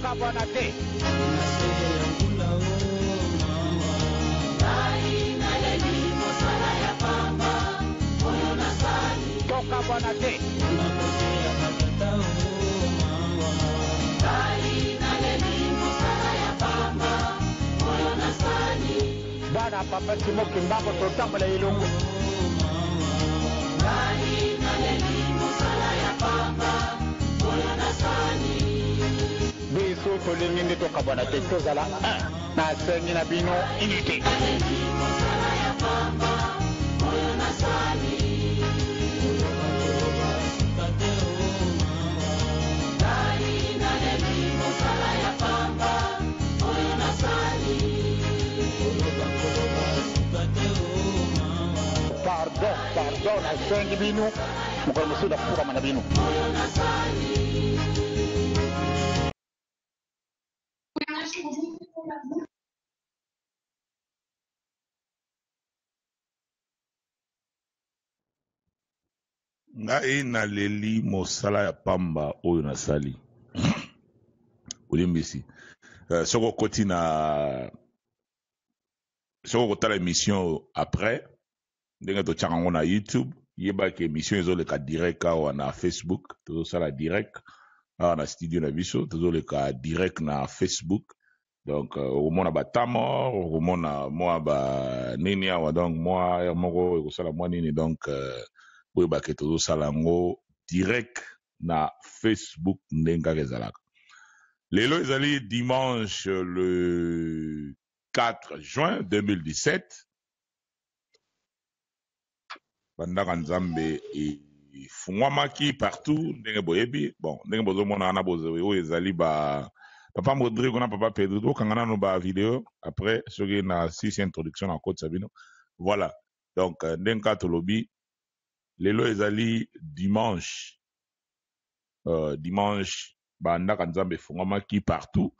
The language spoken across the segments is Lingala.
Tokabwana te. Tokabwana te. Bana papa Simo Kimbangu totambola elongo. Biso tolingi nde tokabwana te, tozala un. Nasengi na bino unité. Pardon, pardon, nasengi bino mokolo mosusu nafukama na bino. Ngai naleli mosala ya pamba oyo nasali. Olimbisi. Soki okoti na soki okotala émission après ndenge totiaka yango na YouTube, yebaki émission ezoleka direct awa na Facebook, tozosala direct awa na studio na biso, tozoleka direct na Facebook. Donc okomona ba tamor, okomona mwa ba nini awa, donc mwa heure moko ekosala mwa nini, donc boyebake tozosala yango direct na Facebook ndenge kaka ezalaka. Lelo ezali dimanche le 4 juin 2017. Bandaka Nzambe efungwamaki partout ndenge boyebi. Bon, ndenge bozomona wana oyo ezali ba papa Rodrigo na papa Pedro, tokanga nano ba video après soki na sisi introduction na kotisa bino. Voilà. Donc ndenge kaka tolobi lelo ezali dimanche. Dimanche bandaka Nzambe efungwamaki partout.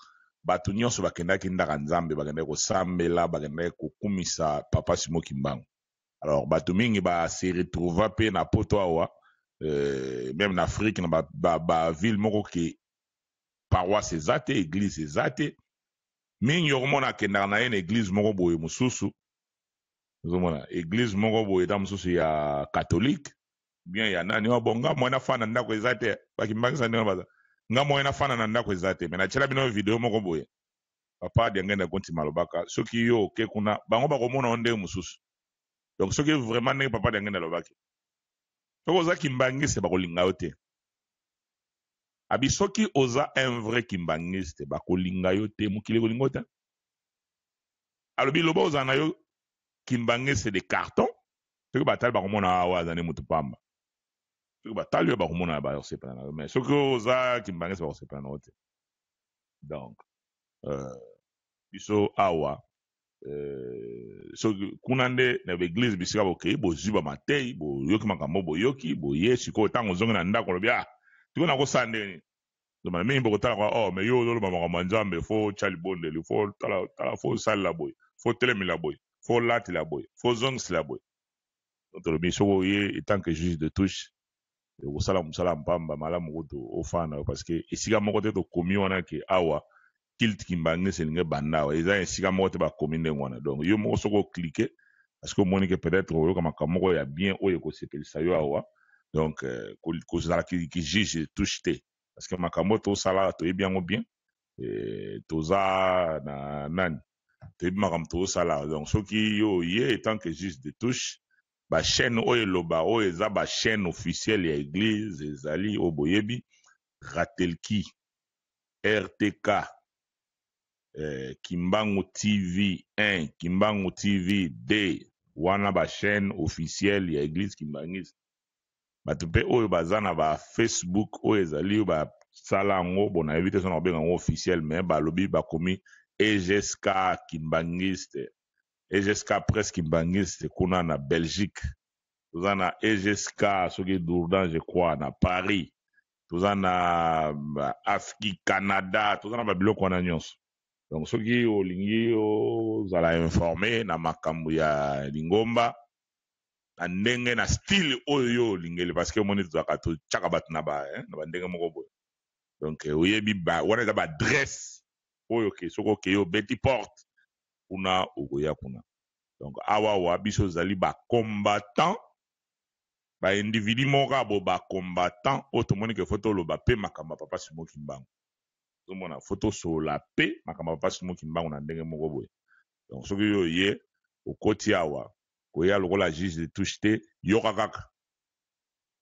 Bato nyonso bakendaki ndaka Nzambe, bakendaki kosambela, bakendaki kokumisa papa Simon Kimbangu. Alors bato mingi ba se retrouva pe na poto awa, même na Afrique na ba ville moko ke paroisse eza te, église eza te. Mingi okomona akendaka na ye na église moko boye mosusu, ozomona église moko boye ta mosusu ya catholique bien ya nani oyo, bon nga moyen nafanda na ndako eza te, bakimbangisa ndenge baza, nga moyen nafanda na ndako eza te. Mais natiela bino video moko boye, papa Diangenda Kontima alobaka soki yo oke kuna bango bakomona yo ndenge mosusu. Donc soki vraiment ndenge papa Diangenda alobaki, soki oza kimbangiste bakolinga yo te. Abi soki oza un vrai kimbangiste bakolinga yo te, mokili ekolinga yo te. Alobi loba oza na yo kimbangiste de carton, soki batali bakomona awa aza nde motu pamba, soki batali yo bakomona bakosepela na yo, mais soki oza kimbangiste bakosepela na yo te. Donc biso awa soki kuna nde na église bisika bokei bozwi ba matei, boyoki makambo boyoki, boye sikoyo ntango ozongi na ndako olobi ah tiko nakosala ndenge nini. Zomana mingi bokotala kwa oh mais yo ozoloba makambo ya Nzambe, fo tya libondeli, fo tala tala, fo osalela boye, fo telemela boye, fo olatela boye, fo ozongisela boye. Donc tolobi soki oye en tant que juge de touche okosala mosala mpamba, malamu kutu ofanda yo, parce que esika moko te tokomi wana ke awa culte kimbangiste elingi ebanda awa, eza esika moko te bakomi ndenge wana. Donc yo moko soki oclique parce que omoni ke peut-être oyoka makambo moko ya bien oyo ekosepelisa yo awa, donc kozala ki juge touche te, parce que makambo tosala toyebi yango bien, toza na nani, toyebi makambo tozosala. Donc soki yo oye en tant que juge de touche, ba chaîne oyo eloba oyo eza ba chaîne officielle ya église ezali oyo boyebi, Ratelki, RTK, Kimbangu TV 1, Kimbangu TV 2, wana ba chaîne officielle ya église kimbangiste. Bato mpe oyo baza na ba Facebook oyo ezali basala yango, bon nayebi te soki nakobenga yango officiel, mais balobi bakomi EGSK kimbangiste, EGSK presse kimbangiste kuna na Belgique, toza na EGSK soki Dourdan je crois na Paris, toza na Afrique, Canada, toza na babiloko wana nyonso. Donc soki olingi ozala informé na makambo ya lingomba na ndenge na style oyo yo olingeli, parce que omoni tozalaka totiaka bato na ba na bandenge moko boye. Donc oyebi ba wana eza ba adresse oyo ke soki okei obeti porte kuna okoya kuna. Donc awa awa biso ozali ba combattant, ba individu moko kaka bo ba combattant oyo tomoni ke faut toloba pe makambo ya papa Simon Kimbangu. Ozomona faut tosolola pe makambo ya papa Simon Kimbangu na ndenge moko boye. Donc soki yo oye okoti awa koya lokola juge de touche te, yoka kaka.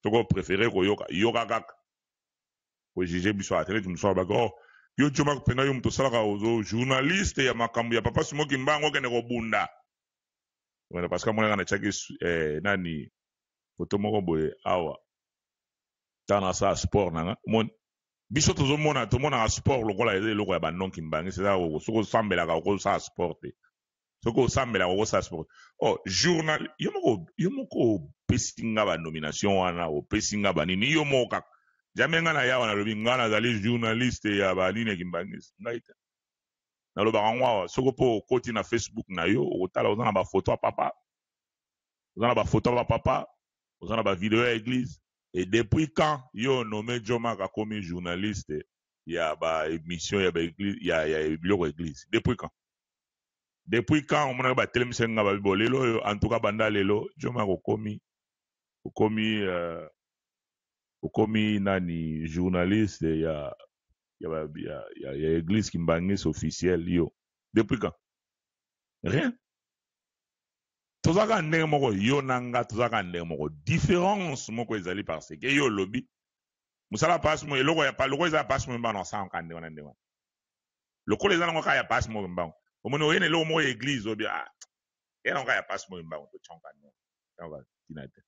Soki o prefere koyoka, yoka kaka. Ko juger biso ata neti mosusu alobaki oh yo Djomack pena yo moto osalaka ozo journaliste ya makambo ya papa Simon Kimbangu okende kobunda. Voilà, parce que amonaka natiaki nani photo moko boye awa ntango nasala sport na nga omoni biso tozomona tomonaka sport lokola eza eloko ya ba non kimbangisi eza soki osambelaka okosala sport te soki osambelaka okosala sport oh journal yo moko opesi nga ba nomination wana opesi nga banini yo moko kaka jamais nga na yawa nalobi nga nazali journaliste ya banini ya kimbangisi ngai te nalobaka yango awa soki mpo okoti na Facebook na yo okotala oza na bafoto ya papa oza na bafoto ya bapapa oza na bavideo ya église. Et depuis quand yo nommé Djomack akomi journaliste ya ba émission ya ba église ya biloko ya église? Depuis quand? Depuis quand omonaki batelemisaki nga babi bo lelo oyo en tout cas banda lelo Djomack okomi nani journaliste ya église kimbangisi officielle yo? Depuis quand? Rien. Tozalaka ndenge moko yo na nga tozalaka ndenge moko. Différence moko ezali parce que yo olobi mosala pasi mo eloko ya lokola eza ya pasi mo mbango asalaka ndenge wana ndenge wana lokola eza nango kaka ya pasi mo mbango omoni oye na eloko moko ya église obi ah eza nango kaka ya pasi mo mbango totyonka ndenge tina te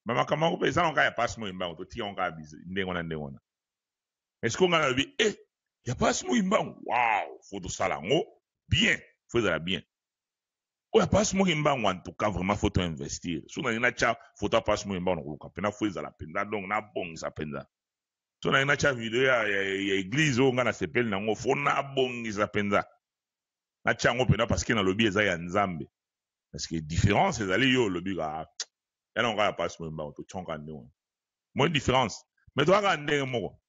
ma makambo yango mpe eza nango kaka ya pasi mo mbango totika yango kaka ndenge wana ndenge wana. Est-ce que nga nalobi eh ya pasi mo mbango wow faut tosala yango bien faut ezala bien oyo ya pasi moko mbango en tout cas vraiment faut to investir soki nalingi natya photo ya pasi moko mbango nakoluka mpena faut ezala mpenza donc nabongisa mpenza soki nalingi natya video ya église oyo nga nasepeli nango faut nabongisa mpenza natya yango mpenza parce que nalobi eza ya Nzambe parce que différence ezali yo olobi ka ya nango kaka ya pasi moko mbango totyonka ndenge wana moi différence mais toyaka ndenge moko.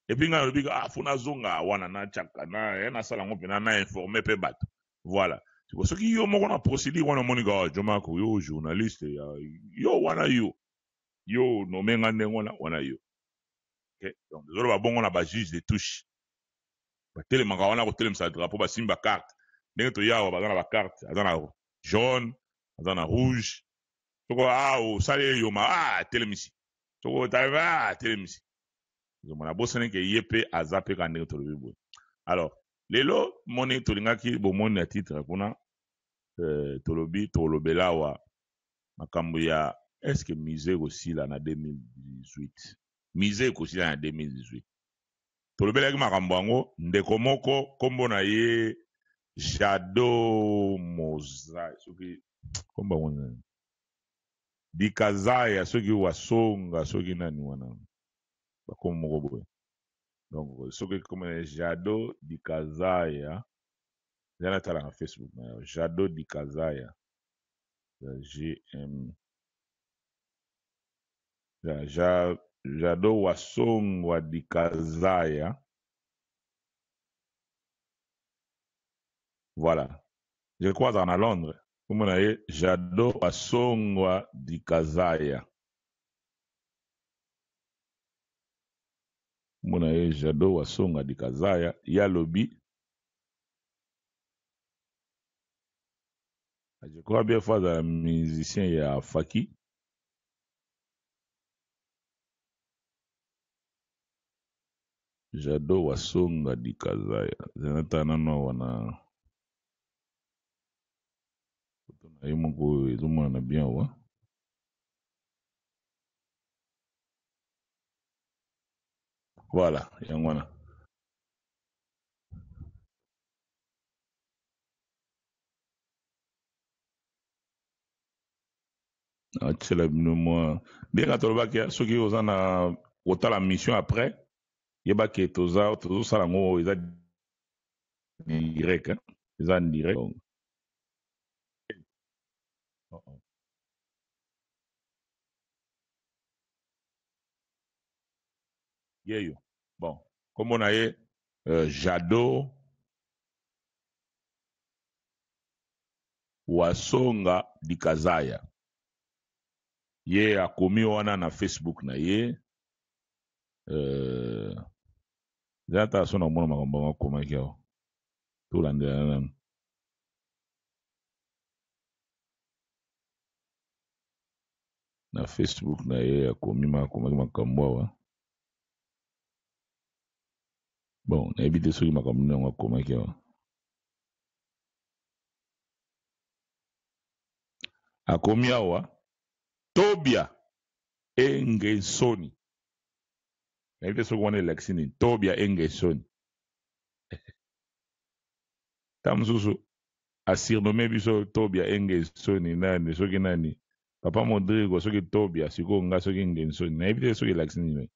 Et puis nga nalobi ah faut nazonga wana natyaka na nasala yango mpena na informe mpe bato. Voilà. Soki yo moko na procédure wana omoni kaka Djomack yo journaliste ya yo wana yo yo nommé nga ndenge wana wana yo. Okay? Donc ezoloba bongo na ba juge de touche batelemaka wana kotelemisa drapeau basimba carte ndenge toyawa baza na ba carte aza na jaune aza na rouge soko ah osali eyoma ah atelemisi soko otali ah atelemisi ozomona bosani ke ye mpe aza mpe kaka ndenge tolobi boye. Alors lelo moni tolingaki bomoni na titre kuna tolobi tolobela awa makambo ya est-ce que musée ekosila na 2018? Musée ekosila na 2018 tolobelaki makambo yango ndeko moko kombo na ye Jado Moza soki kombo yango nani Dikazaya soki Wasonga soki nani wana bakombo moko boye. Donc soki kombo na ye Jado Dikazaya eza natala na Facebook na yo Jado Dikazaya GM Jado Wasongwa Dikazaya. Voilà. Je crois azala na Londres. Kombo na ye Jado Wasongwa Dikazaya. Kombo na ye Jado Wasongwa Dikazaya. Ye alobi je crois bien faut azala musicien ya Faki. Jado Wasonga Dikazaya. Zenata nano awa na photo na ye moko oyo ezomonana bien awa. Voilà, yango wana. Atiela bino mwa ndenge tolobaki soki oza na kotala mission après yeba ke toza tozosala yango eza direct hein? Eza en direct. Oh, oh. Yeyo. Bon. Kombo na ye Jado Wasonga Dikazaya. Ye akomi wana na Facebook na ye. Eza ata so na komona makambo yango akomaki awa. Tolandela nanu. Na Facebook na ye akomi akomaki makambo awa. Bon, nayebi te soki makambo nini yango akomaki awa. Akomi awa Tobia Engesoni. Nayebi te soki wana elakisi nini. Tobia Engesoni. Ta mosusu asurnomme biso Tobia Engesoni nani soki nani Papa Modrigo soki Tobia sikoyo nga soki Engesoni. Nayebi te soki elakisi nini.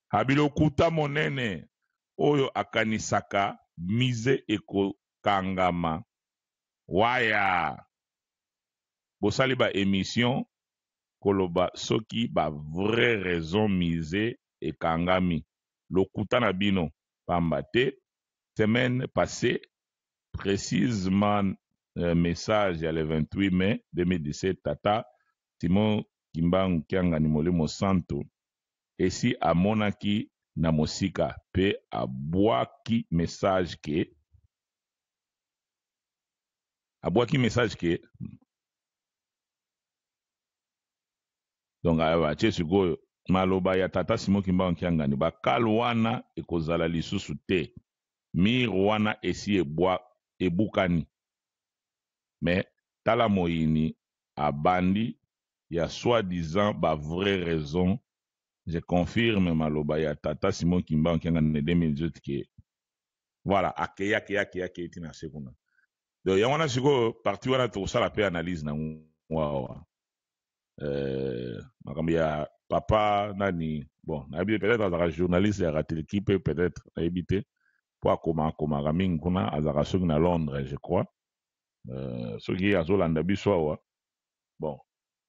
Abi lokuta monene oyo akanisaka mise ekokangama waya bosali ba emission koloba soki ba vrai raison mise ekangami lokuta na bino pamba te semaine passe precisement message ya le 28 mai 2017 tata Simon Kimbangu Kiangani Molimo Santu esi amonaki na mosika pe abuaki message ke abuaki message ke donc atie sikoyo maloba ya tata Simon Kimbangu Kiangani ba kal wana ekozala lisusu te mur wana esi ebwa ebukani mais tala moyini abandi ya soit disant ba vrai raison je confirme maloba ya tata Simon Kimbangu Kiangani na 2018 ke voilà akeyi akeyi akeyi akeyi ti na se kuna donc yango wana sikoyo parti wana tokosala pe analyse na ngo awa makambo ya papa nani bon nayebi te peut-être azalaka journaliste ya ratelki pe peut-être nayebi te po akoma akomaka mingi kuna azalaka soki na Londres je crois soki azolanda biso awa bon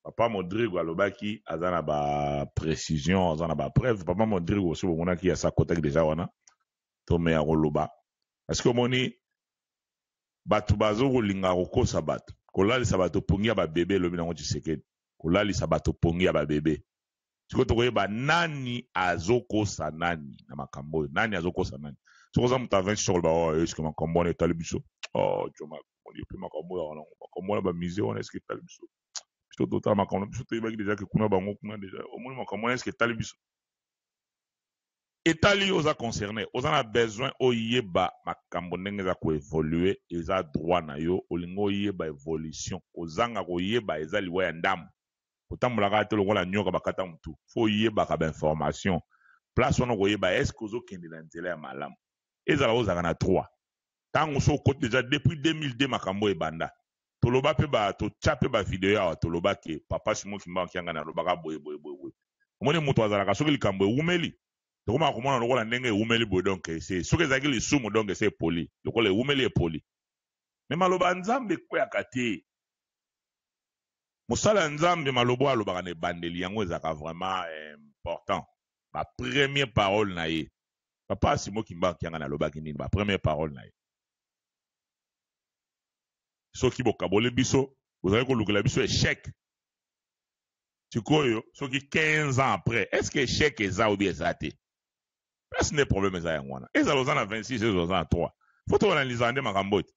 papa Modrigo alobaki aza na ba précision aza na ba preuve papa Modrigo soki bomonaki asa akotaki deja wana to me ya koloba parce que omoni bato bazo kolinga kokosa bato kolalisa bato pongi ya ba bebe elobi nango Tshisekedi kolalisa bato pongi ya ba bebe sikoyo tokoyeba nani azokosa nani na makambo oyo nani azokosa nani soki oza moto ya 26 okoloba oh eske makambo wana etali biso oh joma mpe makambo oyo yango makambo wana ba musée wana eske etali biso biso totala makambo na biso toyebaki deja ke kuna bango kuna deja omoni makambo wana eske etali biso etali yo oza concerné oza na besoin oyeba makambo ndenge eza koevolue eza droit na yo olingi oyeba evolution kozanga koyeba eza liwa ya ndambo kotambola kaka te lokola nyoka bakata mutu fo oyebaka ba information place wana okoyeba est ce que ozokende na nzela ya malamu ezala ozalaka na 3 ntango so okoti deja depuis 2002 makambo ebanda toloba pe ba totia pe ba video awa toloba ke papa Simon Kimbangu Kiangani alobaka boye boye boye boye omoni moto azalaka soki likambo ewumeli tokomaka komona lokola ndenge ewumeli boye donc ese soki ezalaki lisumu donc ese epoli lokola ewumeli epoli me maloba ya Nzambe ekweyaka te mosala ya Nzambe maloba oyo alobaka na ebandeli yango ezalaka vraiment important ba premier parole na ye papa Simon Kimbangu Kiangani alobaki nini ba premier parole na ye soki bokaboli biso bozali kolukela biso échec sikoyo soki 15 ans après est ce que échec eza ou bien eza te place nde problème eza yango wana ezala oza na 26 ezala oza na 3 fo toanaliza nde makambo te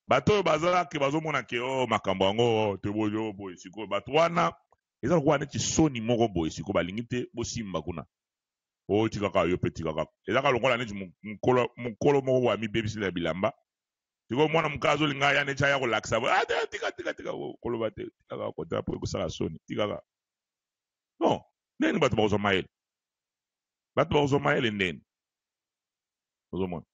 bato oyo bazalaki bazomona ke o makambo yango te boye o boye sikoyo bato wana eza lokola neti soni moko boye sikoyo balingi te bosimba kuna o tikaka yo mpe tikaka ezaka lokola neti mokolo mokolo moko boye amibebiseli na bilamba sikoyo mwana moke azolinga aya neti aya kolakisa boye ah, te, tika tika tika koloba te tikaka kota po ekosala soni tikaka non ndeni bato bakozwa mayele bato bakozwa mayele ndeni ozomona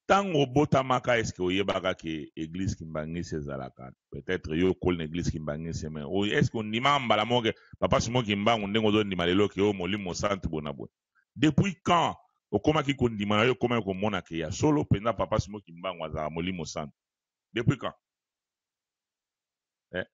ntango obotamaka eske oyebaka ke église kimbangisi ezalaka peut-être yo okoli na église kimbangisi mais oyo eske ondimaka mbala moko ke papa Simon Kimbangu ndenge ozondima lelo ke oyo molimo santu boye na boye depuis quand okomaki kondima na yo okomaki komona ke ya solo mpenza papa Simon Kimbangu azalaka molimo santu depuis quand eh?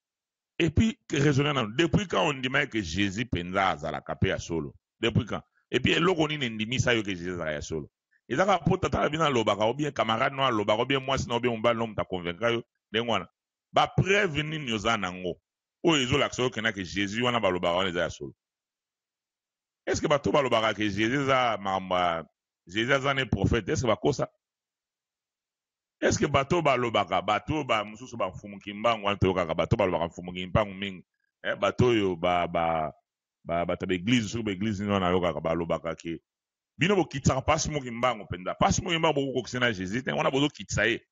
Et puis raisonner nano depuis quand ondimaki ke Jésus mpenza azalaka mpe ya solo depuis quand? Et puis eloko nini endimisa yo ke Jésus azalaka ya solo? Eza kaka po tata na bino alobaka ou bien camarade no alobaka ou bien mwasi na ou bien mobali no moto aconvaincra yo ndenge wana. Ba preuve nini oza nango oyo ezolakisa yo kena ke Jesus wana balobaka wana eza ya solo? Est-ce que bato balobaka ke Jesus eza makambo ya Jesus aza ne prophète, est-ce que bakosa? Est-ce que bato balobaka bato ba mosusu ba mfumu kimbangu wana toyokaka bato balobaka mfumu kimbangu mingi eh, bato oyo ba ba ba bato ba eglise soki ba eglise nini wana nayokaka balobaka ke bino bokitisaka pasi mo kimbangu mpenza pasi mo kimbangu bokokokisa na Jesus te wana bozokitisa ye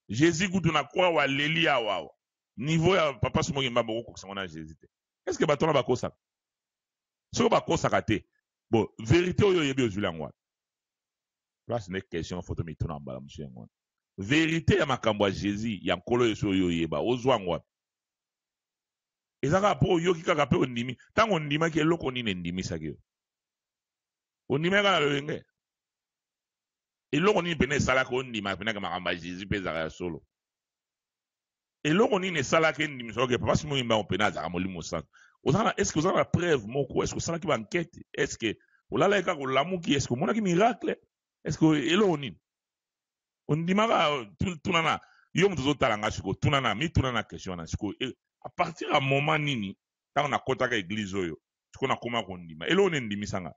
Jesus kutu na croix waleli awa awa niveau ya papa Simon Kimbangu bokokokisa ngo na Jesus te. Est-ce que bato wana bakosaka? Soki bakosaka te, bon verite oyo oyebi ozwili yango wapi? Place nde question faut tomituna mbala mosusu yango wana. Verite ya makambo ya Jesus ya Nkolo Yesu oyo oyeba ozwa yango wapi? Eza kaka mpo oyoki kaka mpe ondimi. Ntango ondimaki eloko nini endimisaki yo? Ondimaki kaka na lolenge? Eloko nini mpena esalaki ondima mpenaka makambo ya Jesus mpe ezalaka ya solo? Eloko nini esalaki endimisa yo ke Papa Simon Kimbangu mpena azalaka Molimo Santu? Oza na, est-ce que oza na preuve moko? Est-ce que osalaki ba enquête? Est-ce que olalaki kaka olamuki? Est-ce que omonaki miracle? Est-ce que eloko nini? Ondimaka tuna na yo moto ozotala nga sikoyo, tuna na mituna na question wana sikoyo. À partir ya moment nini ntango nakotaka eglise oyo sikoyo nakoma kondima? Eloko nini endimisa nga?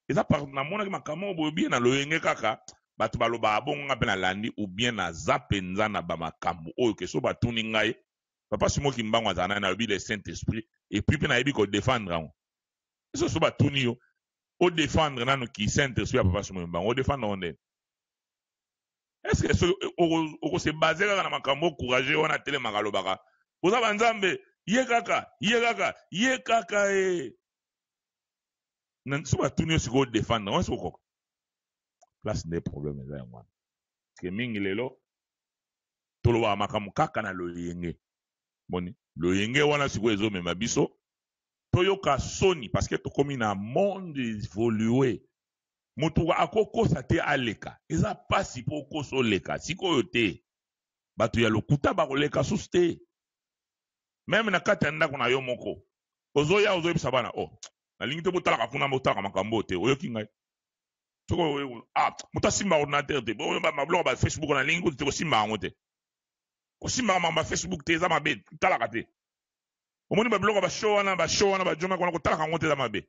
Eza par namonaki makambo moko boye bien na loyenge kaka bato balobaka bongo nga mpe nalandi ou bien naza mpenza na ba makambo oyo ke so batuni ngai papa Simon Kimbangu azala nani nalobi le Saint Esprit et puis mpe nayebi ko defendre yango. So so batuni yo o defendre nanu ki Saint Esprit ya papa Simon Kimbangu o defendre yango ndeni? Est ce que soki oko se baser kaka na makambo courageux wana atelemaka alobaka boza ba nzambe ye kaka ye kaka ye kaka e na so batuni yo sikoyo defendre yango soki okoka place nde problème eza yango wana parce que mingi lelo tolobaka makambo kaka na loyenge boni loyenge wana sikoyo ezomema biso toyoka soni parce que tokomi na monde évolué moto akokosa te aleka eza pasi mpo okosa oleka sikoyo te bato ya lokuta bakoleka susu te meme na kati ya ndako na yo moko ozoya ozoyebisa bana oh nalingi te botalaka kuna botalaka makambo oyo te oyoki ngai soki ah moto asimba ordinateur te biloko ba Facebook nalingi kutu te kosimba yango te kosimbaka makambo ya Facebook te eza mabe talaka te omoni babiloko ba show wana ba show wana bajomaka wana kotalaka yango te eza mabe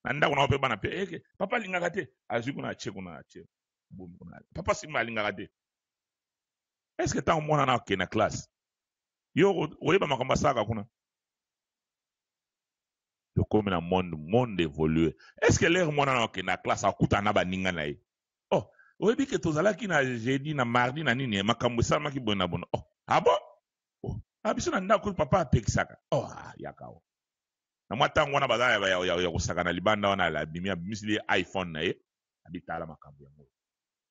na ndako na mpe bana mpe eke papa alingaka te azwi kuna atie kuna atie bomi kuna papa simba alingaka te est ce que ntango mwana na akende na classe yo oyeba makambo asalaka kuna tokomi na monde monde évolue est ce que lere mwana na akende na classe akutana na baninga na ye oh oyebi ke tozalaki na jeudi na mardi na nini makambo esalamaki boye na boye oh ah bon oh ah biso na ndako papa apekisaka oh ah, yaka o na mwa ntango wana baza ya, ya, ya, ya kosakana libanda wana abimi abimisili ye iphone na ye abitala makambo yango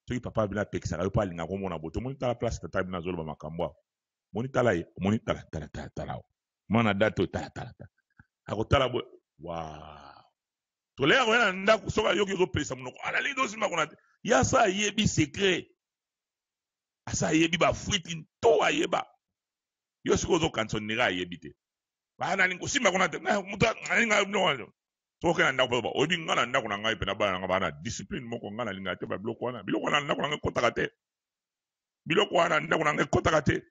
soki papa bino apekisaka yo mpo alingaka komona boto omoni tala place tata bino azoloba makambo awa omoni tala ye omoni tala tala tala tala awa mwana date oyo tala tala tala akotala boye wow toleya koya na ndako soki ayoki ozopelisa monoko analingi tosimba kuna te ye asa ayebi secret asa ayebi bafuiti nto ayeba yo sikoyo ozokanisa onira ayebi te nalingi kosimba kuna te moto alinga soki na ndako mpe oyebi ngai na ndako na ngai mpe na bana na ngai baa na discipline moko ngai nalingaka te babiloko wana biloko wana na ndako na ngai ekotaka te biloko wana na ndako na ngai ekotaka te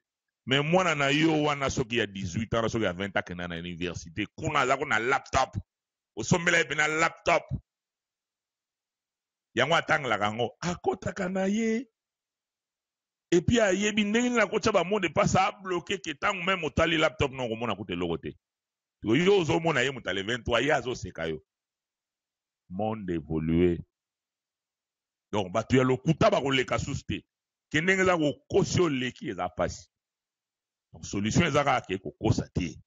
me mwana na yo wana soki ya 18 ans soki ya 20 akenda na université kuna aza ko na laptop osombela ye mpe na laptop yango atangelaka yango akotaka na ye epuis ayebi ndenge nini akotya ba mot de passe abloke ke ntango meme otali laptop na okomona kuta eloko te yo ozomona ye moto ale 23 ye azoseka yo monde évolue donc bato ya lokuta bakoleka susu te ke ndenge eza kokosi oleki eza mpasi donc solution eza kaka ke kokosa te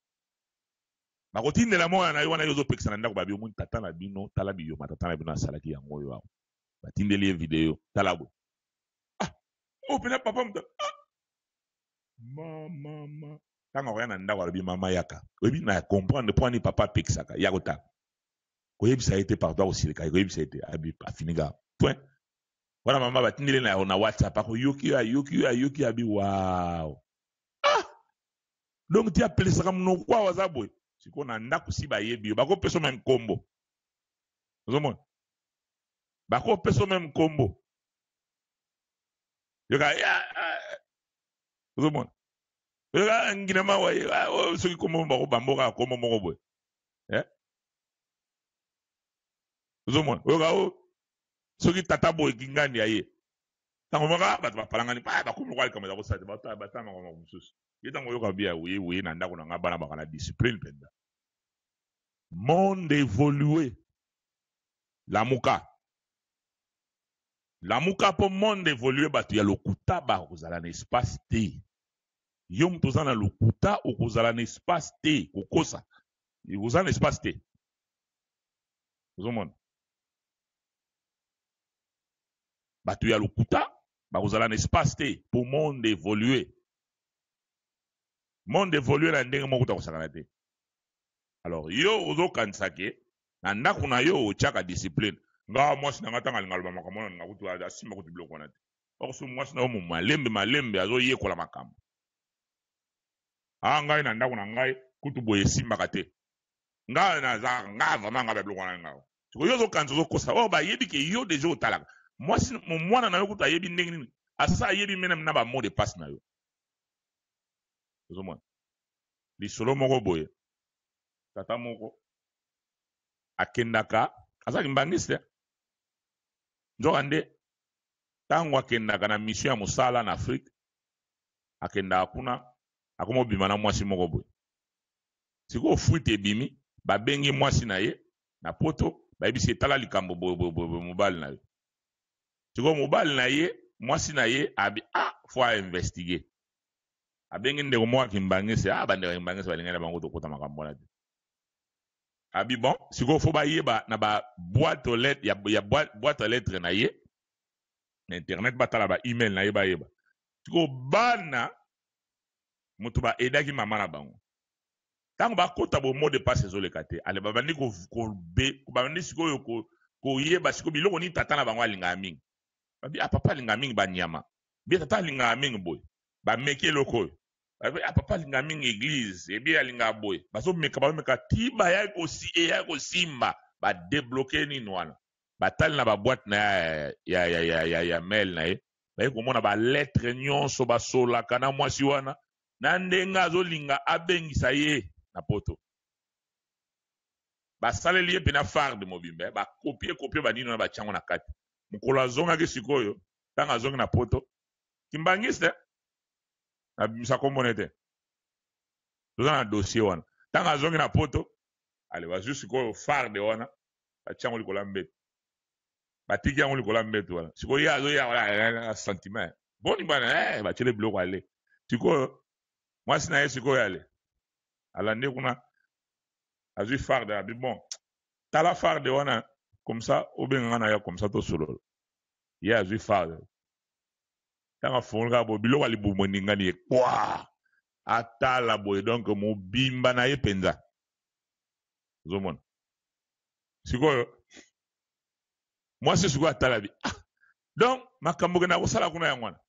bakotindela mwana na yo wana yo ozopekisa na ndako babi omoni tata na bino tala biyoma tata na bino asalaki yango oyo awa batindeli ye video tala boye ah oyo mpena papa moto ah mama ntango akoya na ndako alobi mama yaka oyebi na comprendre mpo ani papa apekisaka ya kotala koyebisa ye te pardon akosilika ye koyebisa ye te abi afinika point wana mama batindeli na na whatsapp akoyoki yo ayoki yo ayoki abi wow ah donc ti apelisaka monoko awa aza boye sikoyo na ndako si bayebi yo bakopesa meme nkombo. Ozomona, bakopesa meme nkombo yoka, ozomona, yoka ngina mawa ye, soki nkombo bakobambo kaka nkombo moko boye, ozomona, oyoka o soki tata boye kingandi ya ye, ntango moko bato bapalangani, bakomi lokola likambo eza kosala te, batala makambo mosusu. Ye ntango oyoka bia oye oye na ndako na nga, bana baka na discipline mpenza. Monde évolue, lamuka, lamuka, mpo monde évolue. Bato ya lokuta bakozala na espace te. Yo moto oza na lokuta, okozala na espace te. Kokosa, oza na espace te. Ozomona, bato ya lokuta bakozala na espace te, mpo monde évolue. Monde évolue na ndenge moko takosakana te. Alors yo ozokanisa ke na ndako na yo otiaka discipline. Nga mwasi na nga, ntango alinga aloba makambo wana, nga kutu asimba kutu biloko wana te. Okoso mwasi na yo mo malembe malembe azoyekola makambo. A ngai na ndako na ngai kutu boye esimbaka te. Nga naza nga vraiment, nga babiloko wana nga. Sikoyo yo ozokanisa ozokosa oyo, bayebi ke yo déjà otalaka mwasi, mwana na yo kutu ayebi ndenge nini asa, ayebi mene na bamot de passe na yo. Ozomona, lisolo moko boye, tata moko akendaka, azalaki mbangisi te. Nzoka nde ntango akendaka na mission ya mosala na Afrique, akendaka kuna, akoma obima na mwasi moko boye. Sikoyo fuite ebimi, babengi mwasi na ye na Poto, bayebisi etala likambo boye boye boye, mobali na yo. Sikoyo mobali na ye, mwasi na ye abi ah, faut ainvestigue. Abengi ndeko moko akimbangisi. Ah, bandeko ya kimbangisi balingani na bango, tokota makambo wana te. Abi bon, sikoyo faut bayeba na ba boîte aux lettres ya boîte à lettres na ye na internet, batala ba email na ye, bayeba. Sikoyo bana moto baaidaki mama na bango, ntango bakota bo mot de passe ezoleka te. Ale babandi, babandi sikoyo koyeba sikoyo biloko nini tata na bango alingaka mingi. Babi ah, papa alingaka mingi banyama bie, tata alingaka mingi boye. Bameki eloko oyo, babi ah, papa alingaka mingi église, ebi alingaka boye. Bazomeka, bazomeka ti bayaki eyaki kosimba, badébloquer nini wana, batali na baboîte na ya mail na ye, baye komona balettre nyonso basolaka na mwasi wana, na ndenge azolinga abengisa ye na Poto. Basaleli ye mpena farde mobimba, bacopier copier banini wana, batiango na kati. Mokolo azongaki sikoyo, ntango azongi na Poto, kimbangiste, nabimisa kombo te, toza na dossier wana. Ntango azongi na Poto, ale bazwi sikoyo farde wana, batiango likolo ya mbeto, batiki yango likolo ya mbeto wana. Sikoyo ye azoya wana, sentiment boni bana, batiele biloko. Ale sikoyo mwasi na ye sikoyo, ale alandi kuna, azwi farde, abi bon, tala farde wana, comme ça obenganga na ya, comme ça tosolola. Ye azwi farde, ntango afungoli kaka boye, biloko ya libumu eningani ye kwa, atala boye, donc mobimba na ye mpenza. Ozomona, sikoyo mwasi sikoyo atala bi ah, donc makambo okenda kosala kuna yango wana,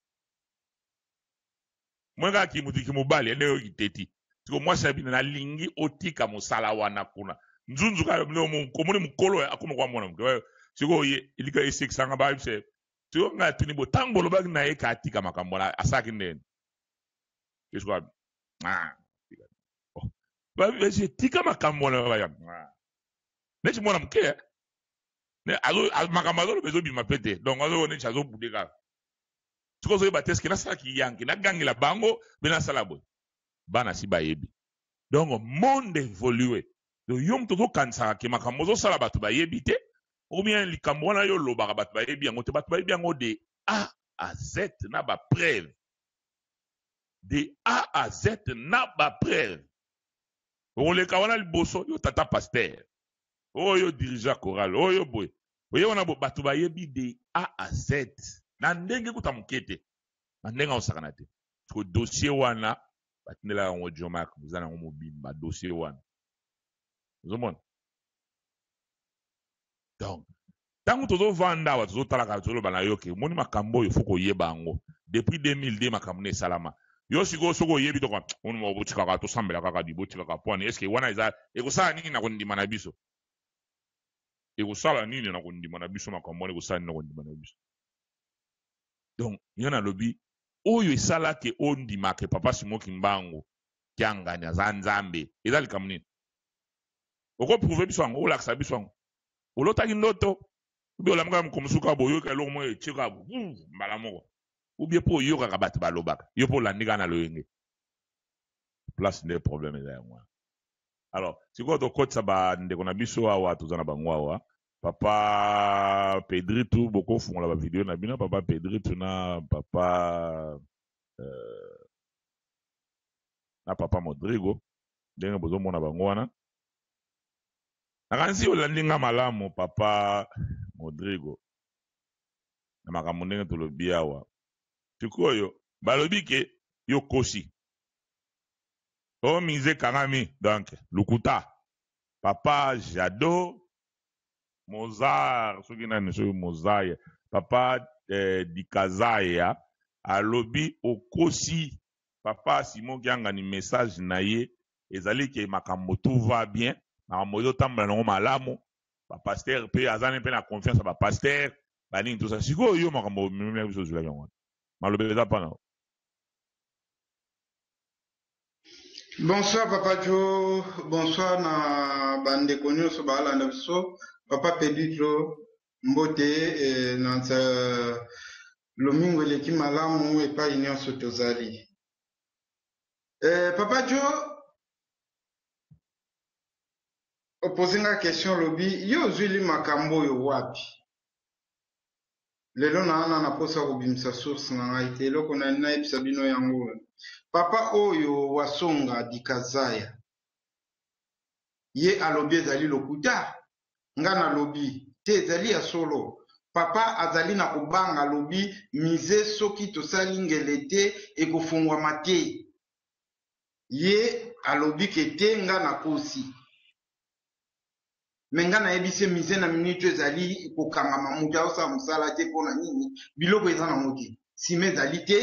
mwe kaka kimutu kimobali nde oyo kiteti. Siko mwasi na bino, nalingi otika mosala wana kuna nzunzu kaka komoni mokolo akoma kwa mwana moke. Sikoyo ye elika esekisanga, bayebisa sikoyo ngai atuni bo, ntango bolobaki na ye ka atika makambo wana, asalaki ndeni? Sikoyo tika makambo wana neti mwana moke, makambo azoloba ezobima pe te, donc azo neti azobude kaka. Sikoyo ozoyeba te, eske nasalaki yanke, nagangela bango mpe nasala boye, bana si bayebi. Donc monde évolue. Donc yo moto ozokanisaka ke makambo ozosala bato bayebi te, ou bien likambo wana yo olobaka bato bayebi yango te, bato bayebi yango de A à Z na bapreuve, de A à Z na bapreuve. Okoleka wana liboso, yo tata pasteur, oyo dirigeant chorale, oyo boye, oye wana, bato bayebi de A à Z na ndenge kuta moke te, na ndenge akosakana te. Siko dossier wana batindelaka yango Jomak, eza nango mobimba dossier wana. Ozomona, donc ntango tozovanda awa, tozotalaka, tozoloba na yo ke omoni makambo oyo, faut koyeba yango depuis 2002, makambo na esalama. Yo sikoyo soki oyebi toka ono, botikaka, tosambela kaka, di botikaka pwani. Est-ce wana eza ekosala nini na kondima na biso? Ekosala nini na kondima na biso makambo wana ekosala nini na kondima na biso? Donc yo nalobi oyo esala ke ondima ke papa Simon Kimbangu Kiangani aza Nzambe eza likambo nini? Oko prouver biso yango, olakisa biso yango. Olotaki ndoto ou bien olamukaka mokolo mosusu kaka boye oyoka eloko moko etie kaka mbala moko ou bien po oyokaka bato balobaka yo pe olandi kaka na loyenge. Place nde problème eza yango wana. Alors sikoyo tokotisa ba ndeko na biso awa toza na bango awa papa Pedrito bokofungola ba video na bino papa Pedrito na papa euh, na papa Modrigo ndenge bozomona bango wana nakanisi olandi nga malamu papa Modrigo na makambo ndenge tolobi awa sikoyo balobi ke yo kosi o mise ekangami donc lokuta papa Jado Mozart soki nani soki Mozaya papa eh, Dikazaya alobi okosi papa Simon Kiangani message na ye ezali ke makambo tout va bien makambo ezotambola nango malamu ba pasteur pe aza ne pe na confiance ya ba pasteur banini tout ça sikoyo yo makambo omemela biso ozwelaki yango wana maloba eza pa na Bonsoir papa Joe, bonsoir na bandeko nyonso baalanda biso. Papa Pedro, mbote eh, na nsa lomingo eleki malamu epai nyonso tozali. Eh, papa Joe, opose nga question olobi yo ozwili makambo oyo wapi? Lelo na na posa kobimisa source na ngai te eloko na nayebisa bino yango oyo. Papa oyo Wasonga Dikazaya ye alobi ezali lokuta nga nalobi te ezali ya solo papa azali na kobanga alobi musee soki tosali ngele te ekofongwama te ye alobi ke te nga nakosi. Mais nga nayebisi ye musee na minute oyo ezali kokangama mutu azosala musala te pona nini biloko eza nango te ciment ezali te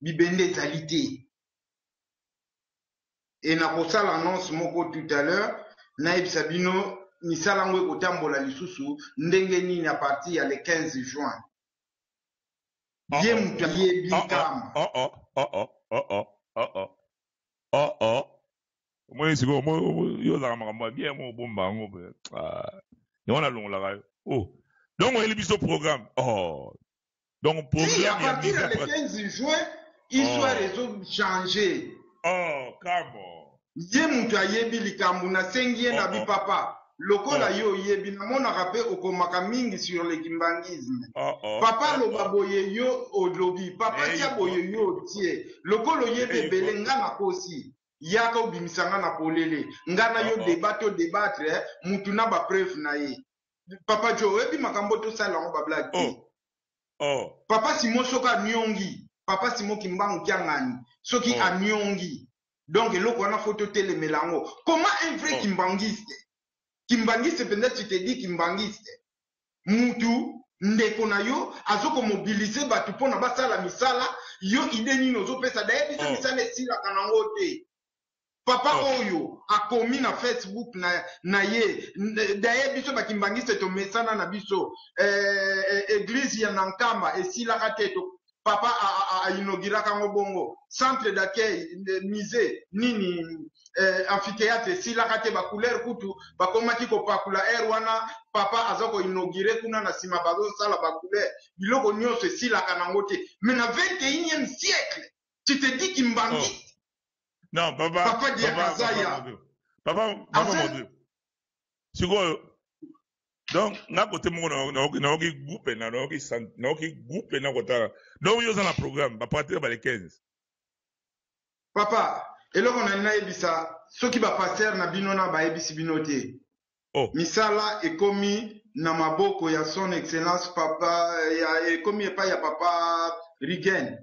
bibende ezali te et nakosala annonce moko tout à l'heure nayebisa bino misala yango ekotambola lisusu ndenge nini à partir ya le 15 juin oh, ye oh. mutu ayebi oh, oh. nkamba oh, oh. oh, oh. oh, oh. oh, oh. oh, oh. Omoni sikoyo yo ozalaka makambo ya bien mo obomba yango pe ah, yango nalongolaka yo oh donc oyeli biso programme oh donc Si, à programme ya partir mise ya en le pratique 15 juin histoire oh ezo changer oh come on ye mutu ayebi likambo nasengi ye oh na bi oh papa lokola oh yo oyebi namonaka pe okomaka mingi sur le kimbanguisme oh oh papa oh aloba oh boye yo olobi papa there tia you go boye yo otie lokola oyebi there you ebele go nga nakosi yaka obimisa nga na polele nga na oh yo oh debat to debattre eh, mutu na ba preuve na ye papa jo oyebi makambo tosala yango ba blague te oh oh papa simon soki aniongi papa simon kimbangu kiangani soki oh aniongi donc eloko wana fo totelemela yango comment un vrai oh kimbangiste kimbangiste mpenza tu te dis kimbangiste mutu ndeko na yo azo komobilize bato mpona basala misala yo ide nini ozopesa daye biso oh misala esilaka nango te papa oh oyo akomi na facebook na, na ye daye biso bakimbangiste tomesana na biso eh, eh, eglise ya nankamba esilaka te to, papa ainauguraka yango bongo centre d'accueil musée nini eh, amphithéâtre esilaka te bacouleur kutu bakomaki kopakula aire wana papa aza koinaugure kuna na nsima bazosala bacouleur biloko nyonso esilaka nango te mais na 21e siècle tu te dis oh kimbangiste non papa papa papa papa diakazaya Modric papa papa aza Modric sikoyo donc nga kote moko nayoki goût pena nayoki nayoki goût pena kotala donc yo oza na programme bapartir ba le 15 papa eloko na nayebisa soki bapaster na bino na bayebisi bino te oh misala ekomi na maboko ya son excellence papa ya ekomi epai ya papa Rigen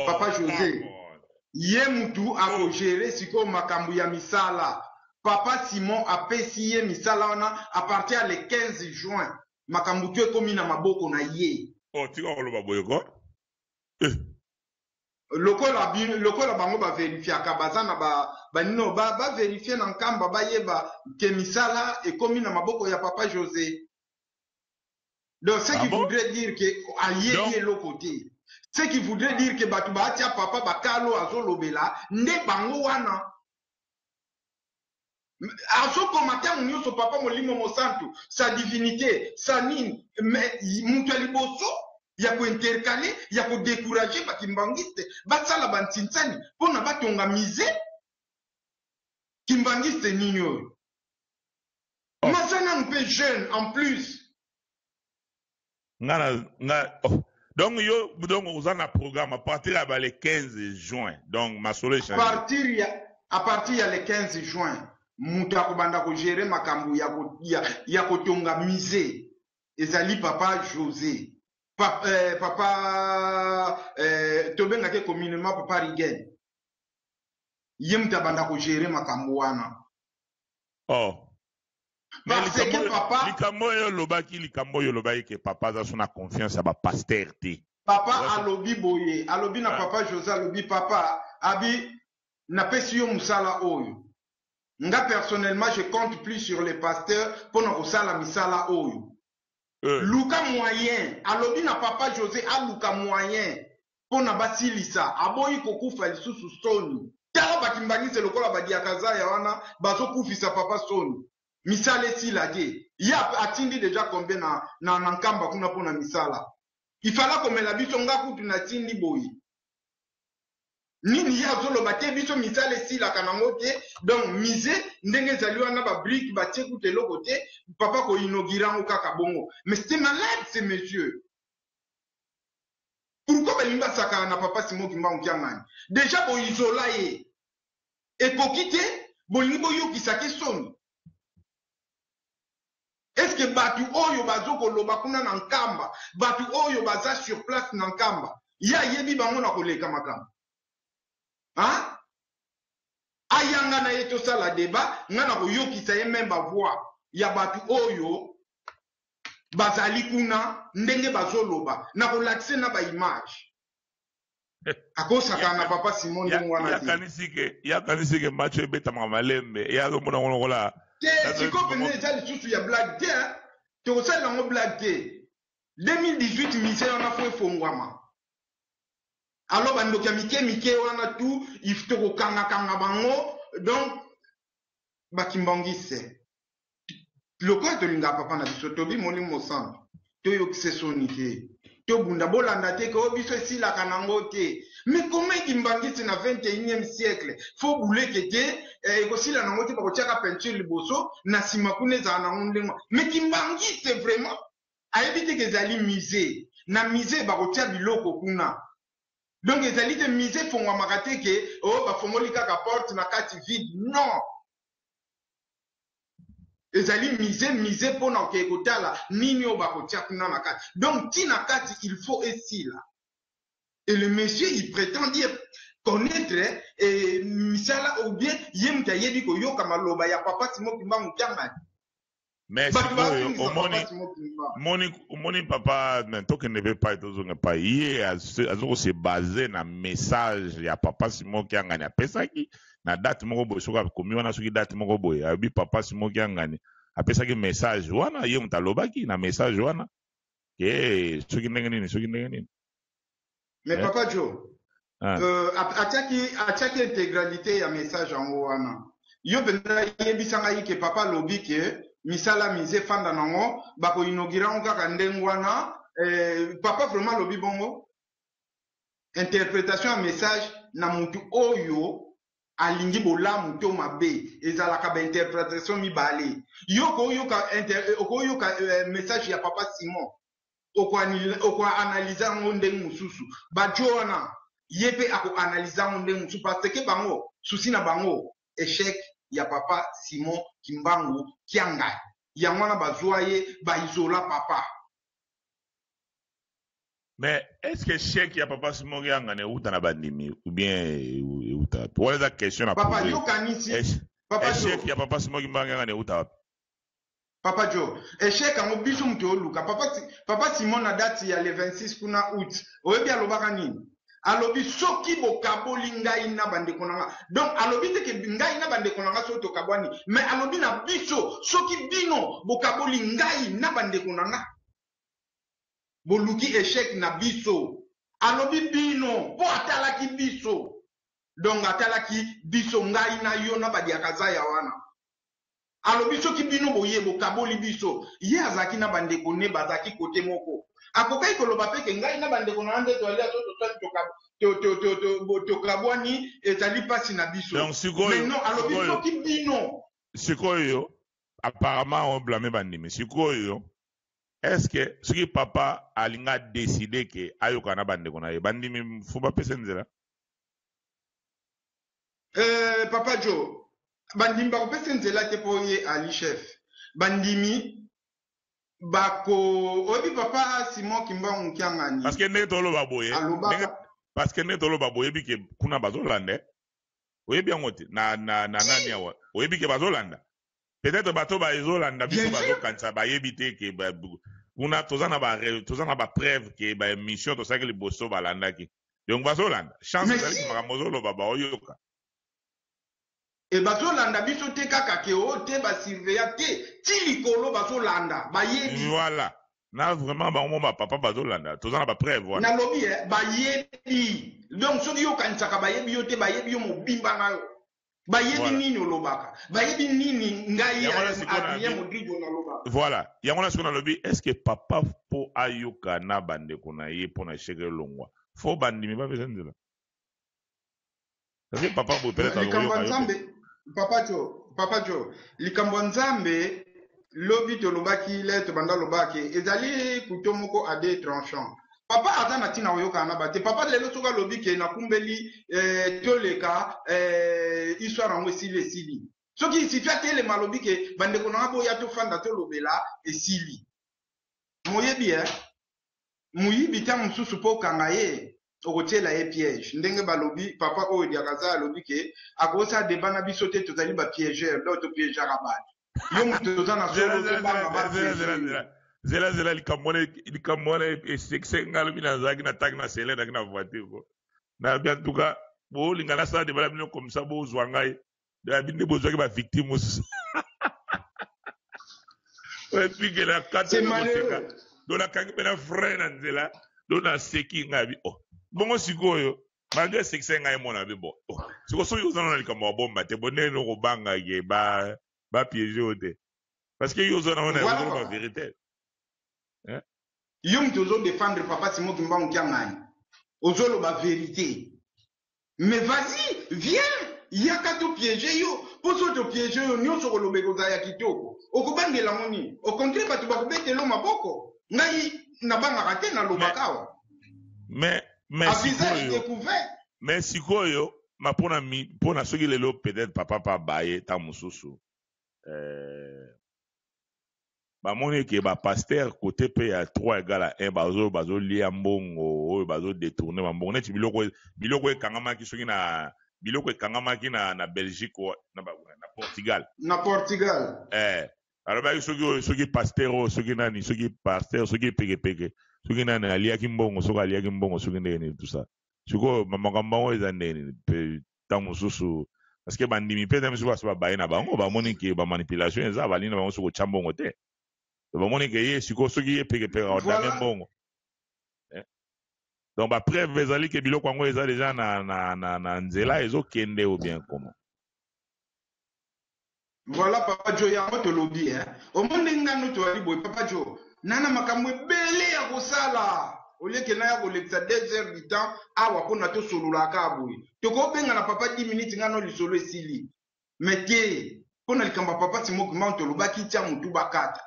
papa oh José come on ye mutu oh akogere sikoyo makambo ya misala papa Simon apesi ye misala wana à partir ya le 15 juin makambo tu ekomi na maboko na ye oh tika koloba boye ko eh. Lokola lokola bango ba verifiaka baza na ba banino ba ba verifier na Nkamba bayeba ke misala ekomi na maboko ya papa Jose. Donc ce Ah qui bon? voudrait dire que ayebi Donc eloko te. Ce qui voudrait dire que bato baatia papa bakalo azolobela nde bango wana. Azokoma ntango nyonso papa molimo mosantu sa divinité sa nini, mais moto ya liboso ya kointercale ya kodécourage bakimbangiste basala bantinsani mpo na batonga musée kimbangiste nini oyo. Oh. Maza nanu mpe jeune en plus. Nga na nga oh. Donc yo donc oza na programme à partir ya ba le 15 juin, donc masolo À échange. partir ya à partir ya le 15 juin moto akobanda kogere makambo ya, ya, ya kotonga musée ezali papa José pa, papa tobengaki communément papa Rigen, ye moto abanda kogere makambo wana. Oh. Mais Parce que papa likambo oyo olobaki, likambo oyo olobaki ke papa aza so na confiance ya bapaster te. Papa alobi boye, alobi na Ah. papa José, alobi papa abi napesi yo mosala oyo, nga personnellement je compte plus sur les pasteurs mpona kosala misala oyo. Luka moyen, alobi na papa José aluka moyen mpona basilisa, aboyi kokufa lisusu soni. Tala bakimbangise lokola badiakazaya wana bazokufisa papa soni, misala esila te. Ye atindi deja combien na Nkamba kuna mpona misala ifala komela biso, nga kutu natindi boye nini, ye azoloba te biso misala esilaka nango te. Donc musée ndenge ezali wana, babrike batie kutu eloko te, papa koinaugure yango kaka bongo. Mais c'est malade ce monsieur. Pourquoi balingi basakana na papa Simon Kimbangu Kiangani? Deja boizola ye ekoki te, bolingi boyokisaki soni. Est ce que bato oyo bazo koloba kuna na Nkamba, bato oyo baza sur place na Nkamba, ye ayebi bango na koleka makambo? Hein? Ayanga na ye tosala débat, nga na koyokisa ye même bavoix ya bato oyo bazali kuna ndenge bazoloba, na kolakise na baimage. Akosakana na papa Simon ndenge wana te. Yakanisi ke match oyo ebetamaka malembe, ye azomona ngo lokola te. Sikoyo mpenza eza lisusu ya blague te, hein? Tokosalela yango blague te. 2018 musée wana fo efongwama. Alors bandoki ya mike mike wana tu if tokokangakanga bango. Donc bakimbangise, lokola tolingaka papa na biso, tobi molimo mosantu, toyokise soni te, tobunda. Bolanda te ke oyo biso esilaka nango te. Mais comment kimbangisi na 21e siècle fo buleke te, ekosila nango te, bakotiaka peinture liboso na nsima kuna ezala nango ndenge? Mais kimbangiste vraiment ayebi te ke ezali musée, na musée bakotia biloko kuna. Donc ezali te musée efongwamaka te ke oyo bafongoli kaka porte, na kati vide. Non, ezali musée, musée mpona okeye kotala nini oyo bakotia kuna na kati. Donc ntina kati il faut esila. Et le monsieur, il prétend dire connaître misala ou bien ye moto ayebi koyoka maloba ya papa Simon Kimbangu Kiangani. Mais bato sikoyo bafingisa omoni papa Simon Kimbangu. Omoni papa na tokende mpe pai, tozonga epai ye azokose base na message ya papa Simon Kiangani apesaki na date moko boye. Soki akomi wana, soki date moko boye, ayebi papa Simon Kiangani apesaki message wana, ye moto alobaki na message wana ke soki ndenge nini, soki ndenge nini. Mais Eh? papa Joe, Ah. atiaki intégralité ya message yango wana. Yo mpenza yebisa ngai ke papa alobi ke misala musée efanda nango, bakoinaugure yango kaka ndenge wana. Papa vraiment alobi bongo? Interprétation ya message na mutu oyo alingi bolamu to mabe ezalaka bainterprétation mibale. Yo okoyoka okoyoka message ya papa Simon, okoanalyse yango ndenge mosusu. Bajo wana ye mpe akoanalyse yango ndenge mosusu, parce que bango susi na bango échec ya papa Simon Kimbangu Kiangani, yango wana bazwa ye baizola papa. Mais est ce que échec ya papa Simon Kiangani euta na bandimi ou bien euta wapi? Wana eza question na Papa pose. yokanisi papa Échec Jo ya papa Simon Kimbangu Kiangani euta wapi? Papa Jo, échec yango biso moto oluka papa, papa Simon na date ya le 26 kuna août, oyebi alobaka nini? Alobi soki bokaboli ngai na bandeko na nga. Donc alobi te ke ngai na bandeko na nga soki tokabwani, mais alobi na biso soki bino bokaboli ngai na bandeko na nga, boluki echec na biso. Alobi bino po atalaki biso. Donc atalaki biso, ngai na yo na badiakazaya wana. Alobi soki bino boye bokaboli biso. Ye azalaki na ba ndeko ne bazalaki cote moko. Akokaki koloba pe ke ngai na ba ndeko na nga nde tozali awa soki toswani tokabwani ezali pasi na biso. Donc Mais sikoyo non alobi sikoyo soki bino. Sikoyo apparemment o blame bandimi sikoyo est ce que soki papa alingi a decide ke ayoka na bandeko na ye bandimi faut bapesa nzela? Euh, papa Joe, bandimi bakopesa nzela te mpo ye ali chef. Bandimi bako oyebi papa Simon Kimbangu Kiangani. Parce que ndenge toloba boye, alobaka ndenge parce que ndenge toloba boye oyebi ke kuna bazolanda eh? Oyebi yango te na na na nani awa oyebi ke bazolanda. Peut-être bato ba ezolanda biso Bien sûr. bazokanisa bayebi te ke ba, kuna toza na ba toza na ba preuve ke ba émission tosalaki liboso balandaki. Donc bazolanda. Chance ezali Merci. makambo ozoloba baoyoka. E bazolanda biso te kaka ke o te ba surveillant te ti likolo bazolanda bayebi. Voilà. Na vraiment bango mo ba papa bazolanda. Toza na ba preuve wana. Nalobi eh, bayebi. Donc soki yo okanisaka bayebi yo te, bayebi yo mobimba na yo. Bayebi Voilà. nini olobaka, bayebi nini ngai Yango wana sikoyo na Adrien bi- Modrigo nalobaka. Voilà. Yango wana sikoyo nalobi est-ce que papa po ayoka na bandeko na ye mpo na échec elongwa? Faut bandimi bapesa nzela. Parce que papa boye peut-être Likambo ya akoyoka yo te. Nzambe, papa Jo, papa Jo, likambo ya Nzambe lobi tolobaki le tobanda lobaki ezali couteau moko à deux tranchants. Papa aza na ntina koyokana na bato te. Papa lelo soki alobi ke nakumbeli toleka histoire yango esili esili. Soki isifi atelema alobi ke bandeko na nga boya tofanda tolobela esili. Moyebi eh? Moyibi tango mosusu po okanga ye okotiela ye piège ndenge balobi papa oyo diakaza alobi ke akosala debat na biso te tozali ba piègeur donc to piègeaka batu yo moto oza na Zela solo zela ozobanga zela ba zela zela piège yo. zela zela zela likambo wana likambo wana esekisaki ngai lobi nazalaki na taki na sele nazalaki na voiture ko nayebi en tout cas bolinga nasala debat na bino comme ça bozwa ngai nayebi nde bozwaki ba victime mosusu oyebi na kati C'est na koseka malheureux. donc nakangi mpe na frein na nzela donc naseki ngai abi oh bongo sikoyo malgré esekisaki ngai mona abi bon oh sikoyo soki oza na likambo ya bomba te bo ndenge okobanga ke ba ba piéger yo te parce que yo oza na wana Voilà ozoloba papa. vérité hein? Yo moto ozo défendre papa Simon Kimbangu Kiangani. Ozoloba vérité. Mais vas-y, viens, yaka to piéger yo. Po soki to piéger yo, nyonso okoloba ekozala ya kitoko. Okobangela yango nini? Au contraire, bato bakobetela yo maboko. Ngai nabangaka te, mais nalobaka awa. mais mais À visage sikoyo découvert. mais sikoyo ma mpona mpona soki lelo peut-être papa pa baye ntango mosusu bamoni ke ba pasteur côté pe ya 3 égale à 1 bazo bazolia mbongo oyo bazo détourner ba mbongo neti biloko biloko ekangamaki soki na biloko ekangamaki na na Belgique na, na Portugal Na Portugal. Alobaki soki oyo soki pasteur oyo soki nani soki pasteur soki pekepeke soki nani aliaki mbongo soki aliaki mbongo soki ndenge nini tout ça sikoyo makambo yango eza ndenge nini pe ntango mosusu parce que bandimi mpe ntango mosusu basi babaye na bango bamoni ke ba manipulation eza balingi na bango soki kotya mbongo te bamoni ke ye sikoyo soki ye pekepeke akodame Voilà. mbongo eh? Donc ba preuve ezali ke biloko yango eza deja na, na, na, na nzela ezokende ou bien comment? Voilà papa Joe yango tolobi hein. Omoni ndenge nga no toyali boye papa Joe. Nana makambo ebele ya kosala. Au lieu que naya kolekisa 2 heures du temps awa pona tosolola kaka boye. Tokobenga na papa 10 minutes nga no lisolo esili. Mais te pona likambo ya papa Simon Kimbangu tolobaki tia mutu bakata.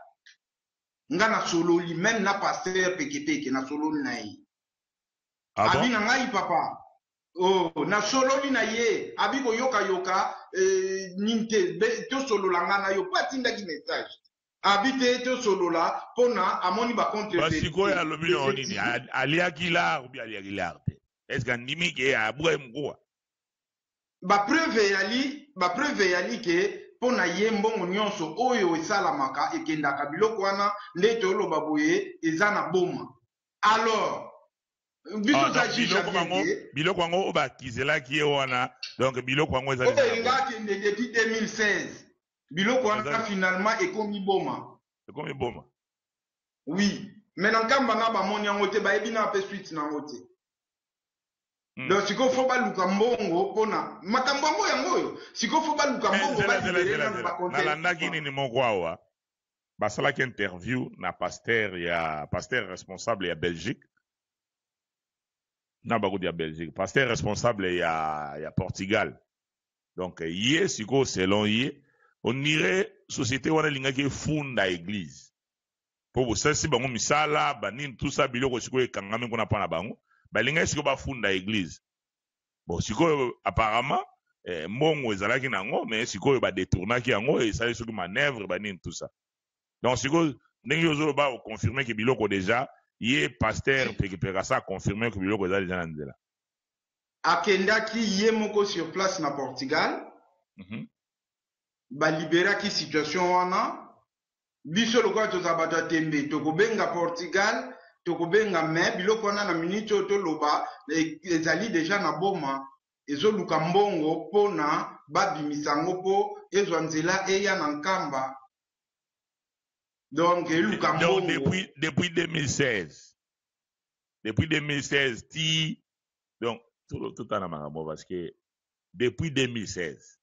Nga na sololi même na pasteur pekepeke na sololi na ye. Ah Abi bon? na ngai papa. Oh, na sololi na ye abi koyoka yoka nini te tosolola nga na yo po atindaki message abi te tosolola pona amoni ba contre Basikoyo verite alobi na yo nini? effectivement. Aliaki lar ou bien aliaki lar te? Est-ce que andimi ke abwaki mokuwa? Ba preuve eyali, ba preuve eyali ke pona ye mbongo nyonso oyo esalamaka ekendaka biloko wana nde toloba boye eza na boma. Alors Biso Ah, oza donc juge ya biloko bien yango, te. biloko yango oyo bakizelaki ye wana, donc biloko yango eza Oyo deja na elinga boma. akende depuis 2016, biloko wana Eza finalement ekomi boma. Ekomi boma. Oui, mais na Nkamba na bamoni yango te, bayebi na pe suite na yango te. Donc sikoyo fo baluka mbongo mpona makambo yango yango oyo, sikoyo fo baluka Mais mbongo zela, zela, balibere zela, nanu zela. bacontainer. Nalandaki nini moko awa, basalaki interview na pasteur ya pasteur responsable ya Belgique, na bakuti ya Belgique, pasteur responsable ya Portugal. Donc ye sikoyo, selon ye, on dirait société wana elingaki efunda église po bosalisi bango misala banini, tout ça, biloko sikoyo ekangami kuna mpa na bango, balingaki sikoyo bafunda église. Bon, sikoyo apparemment mbongo ezalaki nango, mais sikoyo badetournaki yango, esali soki manœuvre banini, tout ça. Donc sikoyo ndenge ozoloba, oconfirme ke biloko déjà, ye pasteur Pekipeka asa confirme ke biloko eza déjà na nzela. Akendaki ye moko sur place na Portugal. Baliberaki situation wana. Biso lokola tozala bato ya tembe, tokobenga Portugal, tokobenga, mais biloko wana na minute oyo toloba ezali deja na boma, ezoluka mbongo mpona babimisa yango mpo ezwa nzela eya na Nkamba. Donc eluka Donc mbongo. depuis 2016, depuis 2016 ti, donc totala makambo, parce que depuis 2016.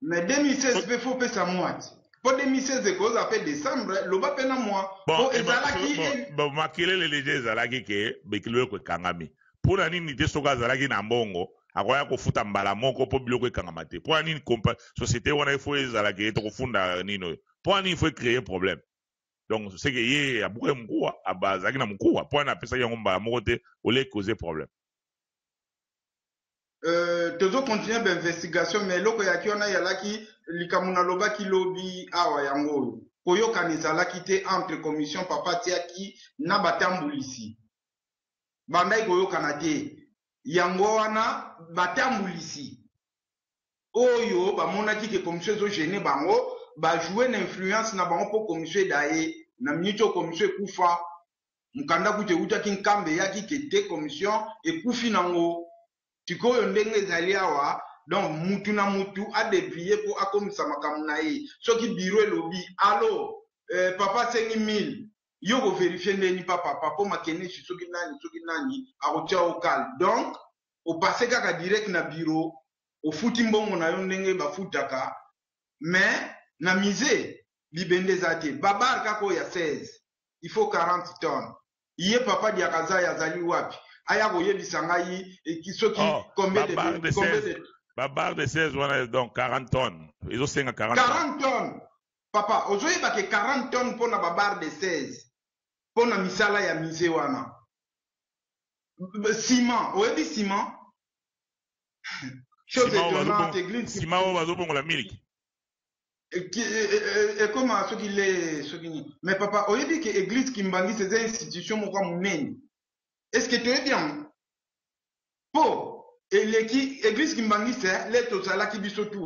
Mais 2016 mpe fo opesa mwa ti, mpo 2016 ekozala mpe décembre, loba mpe na mwa. Bon, mpo ezalaki bon, makelele deja ezalaki ke biloko ekangami. Mpona nini te? Soki azalaki na mbongo, akoya kofuta mbala moko mpo biloko ekangama te. Mpo na nini société wana ifo ezalaki ye tokofunda nini oyo? Mpo na nini ifo ecréer problème? Donc c'est que ye abuka mokuwa, azalaki na mokuwa, mpo wana apesaki yango mbala moko te ole causer problème. Tozocontinue bainvestigation, mais eloko yaki wana ezalaki likambo nalobaki lobi awa, yango oyo koyokana ezalaki te entre commission papa atiaki na batambulisi, bandaki koyokana te. Yango wana batambulisi oyo bamonaki ke commission ezogêner bango, bajoue na influence na bango mpo commission edaye. Na minute oyo commission ekufa, mokanda kutu eutaki Nkambe, eyaki ke te, commission ekufi nango. Sikoyo ndenge ezali awa, donc mutu na mutu adébrouille mpo akomisa makambo na ye. Soki bureau elobi alo, papa asengi 1000, yo kovérifier ndeni pa papa mpo makenesi, soki nani, soki nani akotia okal. Donc opasse kaka direct na bureau, ofuti mbongo na yo ndenge bafutaka. Mais na musée bibende eza te, babarre kaka oyo ya 16, il faut 40 tonnes. Ye papa Diakazai azali wapi aya koyebisa ngai soki Oh, combien de, babarre de combien 16 de babarre de 16 wana, donc 40 tonnes, ezosenga 40 tonnes. 40 tonnes, papa, ozoyeba ke 40 tonnes mpona babarre de 16 mpona misala ya musée wana. Ciment, oyebi ciment, chose Ciment oyo étonnante, église ciment oyo bazobongola miliki. Ekoma soki le soki nini. Mais papa, oyebi ke église Kimbangisi eza institution moko ya monene, est ce que toyebi yango? Mpo eleki église Kimbangisi le tozalaki biso tu,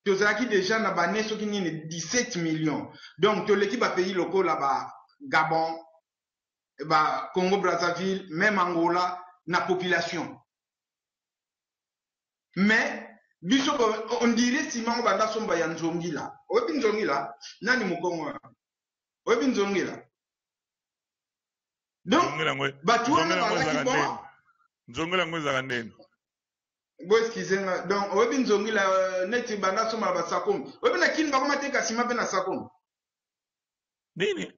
tozalaki déjà na bane soki nini 17 millions. Donc toleki bapays lokola ba Gabon, ba Congo Brazzaville, même Angola na population. Mais biso on dirait ciment oyo banda somba ya Nzongila. Oyebi Nzongila nani? Mokongo wana, oyebi Nzongila? Donc Nzongela yango bato wana nzongela yango bazalaki ezalaka bon. ndeni? Nzongela yango ezalaka ndeni? Bo excuse nga, donc oyebi Nzongila, neti banda somba na basakomi. Oyebi na Kini bakoma teka ciment mpe na sakombi. Nini?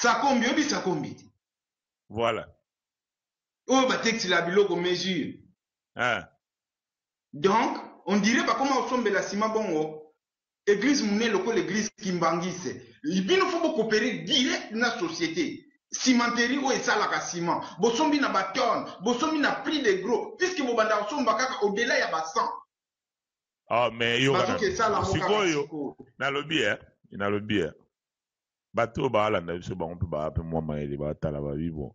Sakombi, oyebi sakombi te? Voilà. Oyo batekisila biloko mesure. Ah. Donc on dirait bakoma kosombela ciment bongo. Église monene lokola église Kimbangise, bino fo bocoopérer direct na société cimenterie oyo esalaka ciment. Bosombi na batonne, bosombi na prix de gros, puisque bobanda kosomba kaka au-delà ya ba 100. Ah, mais yo Bazoki esala yango kaka. Sikoyo Sikoyo nalobi e, nalobi e, bato oyo baalanda biso, bango mpe baa mpe mwa mayele, batala babi bon.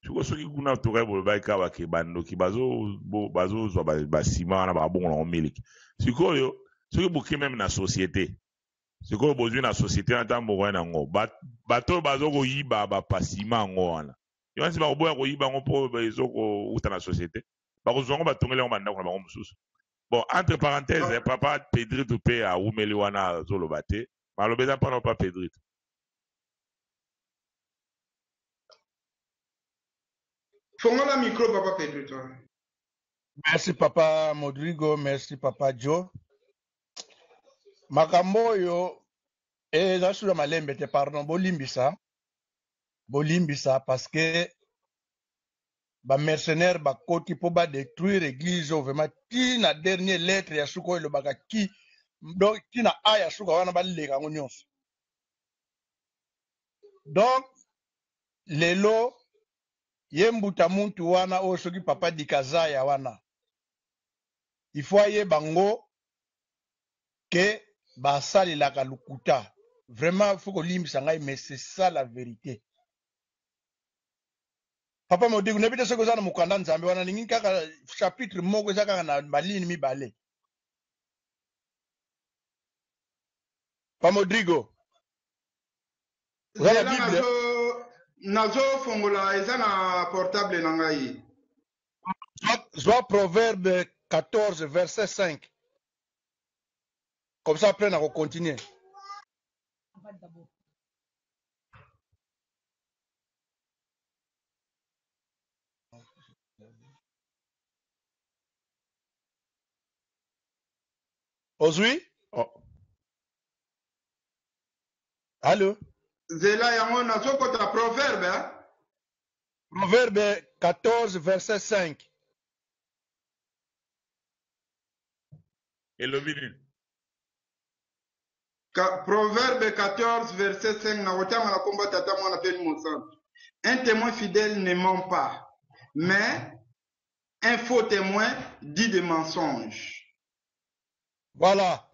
Sikoyo soki kuna tokai bolobaki kaka bake bandoki bazozwa baciment wana, bakabongola yango miliki. Sikoyo soki boke même na société, sikoyo bozwi na société wana, ntango bokoya nango, bato oyo bazokoyiba bapaciment yango wana. Yo nsi bakoboya koyiba yango mpo ezokouta na société. Bakozwa yango batongeli yango bandako na bango mosusu. Bon, entre parenthèses, papa Pedrito mpe awumeli wana azoloba te. Maloba eza mpona papa Pedrito. Fongola micro papa Pedrito. Merci papa Modrigo, merci papa Joe. Makambo oyo eza sula malembe te, pardon, bolimbisa. Bolimbisa parce que ba mercenaires bakoti po ba détruire église oyo vraiment ti na dernier lettre ya suka oyo elobaka ki donc ti na A ya suka wana baleka yango nyonso. Donc lelo ye mbuta muntu wana oyo soki papa Dikazaya wana il faut ayeba ngo ke basalelaka lokuta. Vraiment faut kolimbisa ngai mais c'est ça la vérité. Papa Modiku, nayebi te soki oza na mokanda Nzambe wana, nalingi kaka chapitre moko eza kaka na balini mibale. Papa Modrigo, oza na Zela Bible? Nazofongola eza na portable na ngai. Zwa Proverbe 14 verset 5. Comme ça après nako continuer. Ozwi? Oh. Allô? Zela yango nazokota proverbe. Hein? Proverbe 14 verset 5. Elobi nini? Proverbe 14 verset 5 nakotanga na kombo tata mwana pe mosantu. Un témoin fidèle ne ment pas, mais un faux témoin dit des mensonges. Voilà.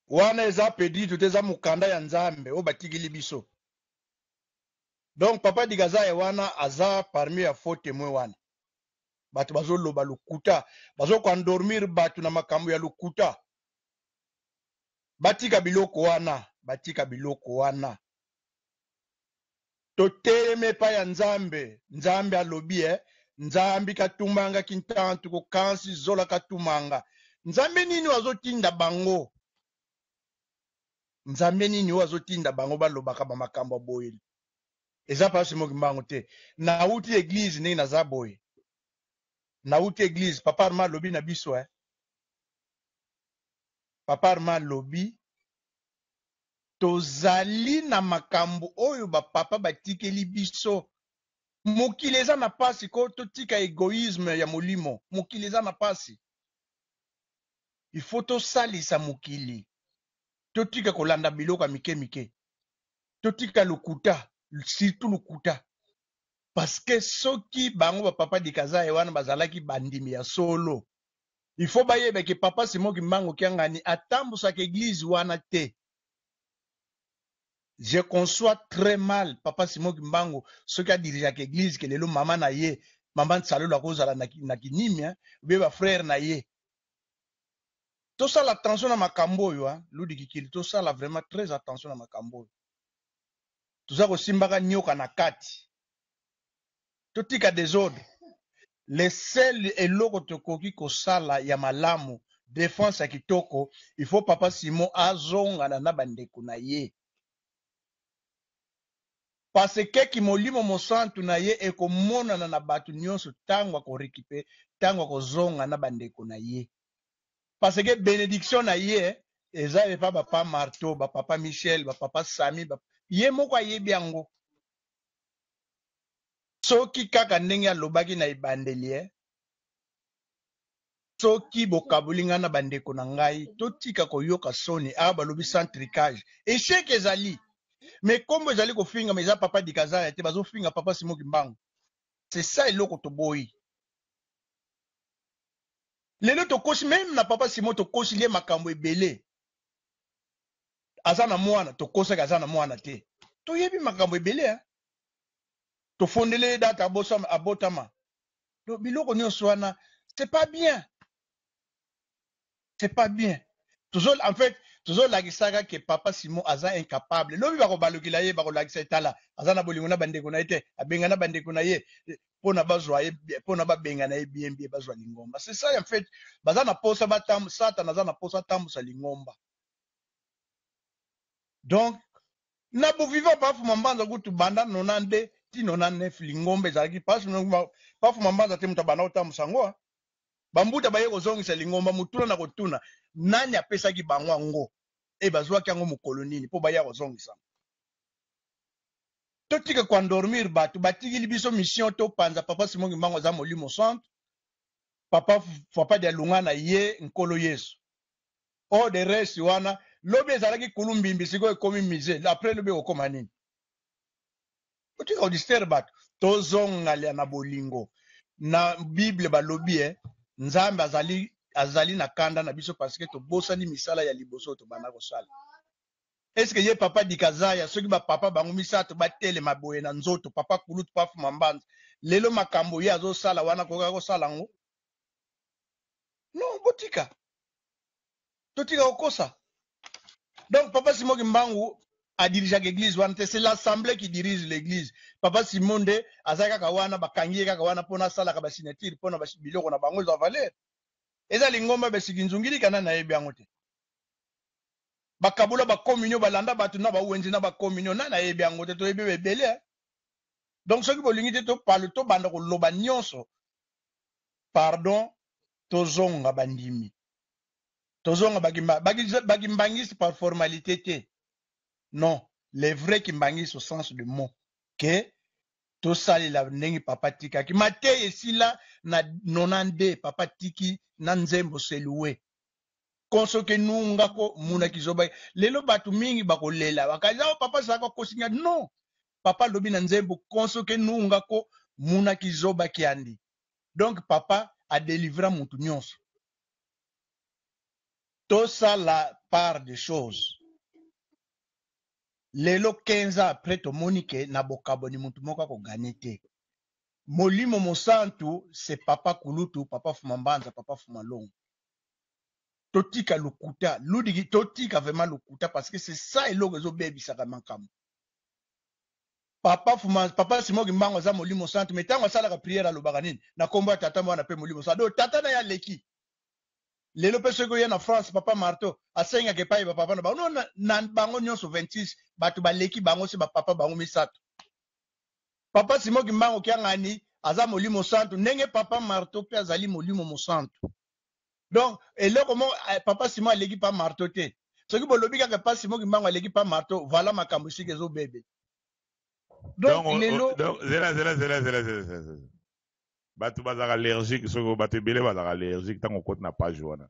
Wana eza pedito te, eza mokanda ya Nzambe oyo batikeli biso. Donc papa Dikazaye wana aza parmi ya faux témoin wana. Bato bazoloba lokuta, bazokoendormir bato na makambo ya lokuta. Batika biloko wana, batika biloko wana. Toteleme epai ya Nzambe. Nzambe alobi Nzambe katumanga kintantu kokansi zola katumanga. Nzambe nini oyo azotinda bango? Nzambe nini oyo azotinda bango balobaka ba makambo ya boye? Eza pasi moki mbango te. Nauti église ndenge naza boye. Nauti église, papa Armand alobi na biso Papa Armand alobi tozali na makambo oyo ba papa batikeli biso. Mokili eza na pasi ko totika egoïsme ya molimo. Mokili eza na pasi. Il faut tosalisa mokili. Totika kolanda biloko ya mike mike. Totika lokuta, surtout lokuta. Parce que soki bango ba papa Dikazaye wana bazalaki bandimi ya solo, il faut bayeba ke papa Simon Kimbangu Kiangani atambusaka église wana te. Je conçois très mal papa Simon Kimbangu soki adirigeaka église ke lelo mama na ye, mama Nsalolo akozala na kinimi, hein, ou bien ba frère na ye. Tosala attention na makambo oyo, hein, Ludi Kikili, tosala vraiment très attention na makambo oyo. Toza kosimbaka nyoka na kati. Totika désordre. Le seul eloko tokoki kosala ya malamu, défense ya kitoko, il faut papa Simon azongana na bandeko na ye. Parce que kimolimo mosantu na ye ekomonana na bato nyonso tango akorekipe, tango akozonga na bandeko na ye. Parce que bénédiction na ye eza epa ba papa Marteau, ba papa Michel, ba papa Sami, ba ye moko ayebi yango. Soki kaka ndenge alobaki na ebandeli, soki bokaboli ngai na bandeko na ngai, totika koyoka soni. Awa balobi sans tricage. Échec ezali. Mais kombo ezali kofinga, mais eza papa Dikazaya te, bazofinga papa Simon Kimbangu. C'est ça eloko toboyi. Lelo tokosi même na papa Simon, tokosi lie makambo ebele. Aza na mwana, tokosaki aza na mwana te. Toyebi makambo ebele, hein. Tofondele date abosama, abotama. Donc biloko nyonso wana, c'est pas bien. C'est pas bien. Toujours, en fait, Tozolakisaka ke papa Simon aza incapable. Lobi bakobalukela ye, bakolakisa etala aza na bolingo na bandeko na ye te, abengana bandeko na ye mpona bazwa ye, mpona babengana ye bien bien, bazwa lingomba. C'est ça en fait, baza na posa batam, Satan aza na posa atambusa lingomba. Donc na boviva Pafuma Mbanza kutu banda 92 ti 99 lingomba ezalaki Pafuma Mbanza te moto abanda kotambusa yango. Bambuta baye kozongisa lingomba, motuna na kotuna nani apesaki bango yango e bazwaki yango mokolo nini mpo baya kozongisa. Totika koendormir bato, batikili biso mission topanza papa Simon Kimbangu aza molimo centre, papa papa dialunga na ye nkolo Yesu. O de reste wana lobi ezalaki kulu mbimbi, sikoyo ekomi musée, après lobi ekokoma nini? Otika kodistraire bato, tozongalia na bolingo. Na Bible balobi Nzambe azali azali na kanda na biso parce que tobosani misala ya liboso tobanda kosala. Est-ce que ye papa Dikazaya soki ba papa bango misato batelema boye na nzoto, papa Kulutu, papa Fuma Mbanza, lelo makambo ye azosala wana koka kosala ngo? Non, botika. Totika kokosa. Donc papa Simon Kimbangu a dirigé l'église wana te, c'est l'assemblée qui dirige l'église. Papa Simon nde azali kaka wana, bakangi ye kaka wana mpona asalaka ba signature mpona biloko na bango ezwa valeur. Eza lingomba besiki nzungili kana nayebi yango te. Bakabula ba communion, balanda bato na bawenzi na ba communion, na nayebi yango te, toyebi ebele. Donc soki bolingi te topalo tobanda koloba nyonso, pardon, tozonga bandimi. Tozonga bakimbangisi par formalité te. Non, les vrais kimbangisi au sens de mot que tosalela ndenge papa tikaki. Mateya esila na 92 papa tiki na nzembo seloué. Konsoke nunga ko muna kizoba. Lelo bato mingi bakolela bakaza oh, papa saka kosinga. Non, papa lobi na nzembo konsoke nunga ko muna kizoba kiandi. Donc papa a délivré mutu nyonso. Tosala part des choses. Lelo 15 ans après tomoni ke na bokaboni mutu moko akoganye te. Molimo mosantu c'est papa Kulutu, papa Fuma Mbanza, papa Fuma Longo. Totika lokuta, ludiki totika vraiment lokuta parce que c'est ça eloko ezobebisaka makambo. Papa Fuma, papa Simon Kimbangu aza molimo santu, mais tango asalaka prière alobaka nini? Na kombo ya tata mwana pe molimo santu. Donc tata na ye aleki. Lelo pe soki oye na France papa Marteau asengaka epai ba papa na bango na, na bango nyonso 26 bato baleki bango se ba papa bango misato. Papa Simon Kimbangu Kiangani aza molimo santu ndenge papa Marteau pe azali molimo mosantu. Donc eloko moko papa Simon aleki pa Marteau te. Soki bolobi kaka pa Simon Kimbangu aleki pa Marteau, voilà makambo esika ezobebe. Donc lelo donc zela zela zela zela zela zela. Bato bazalaka allergique, soki bato ebele bazalaka allergique ntango okoti na page wana.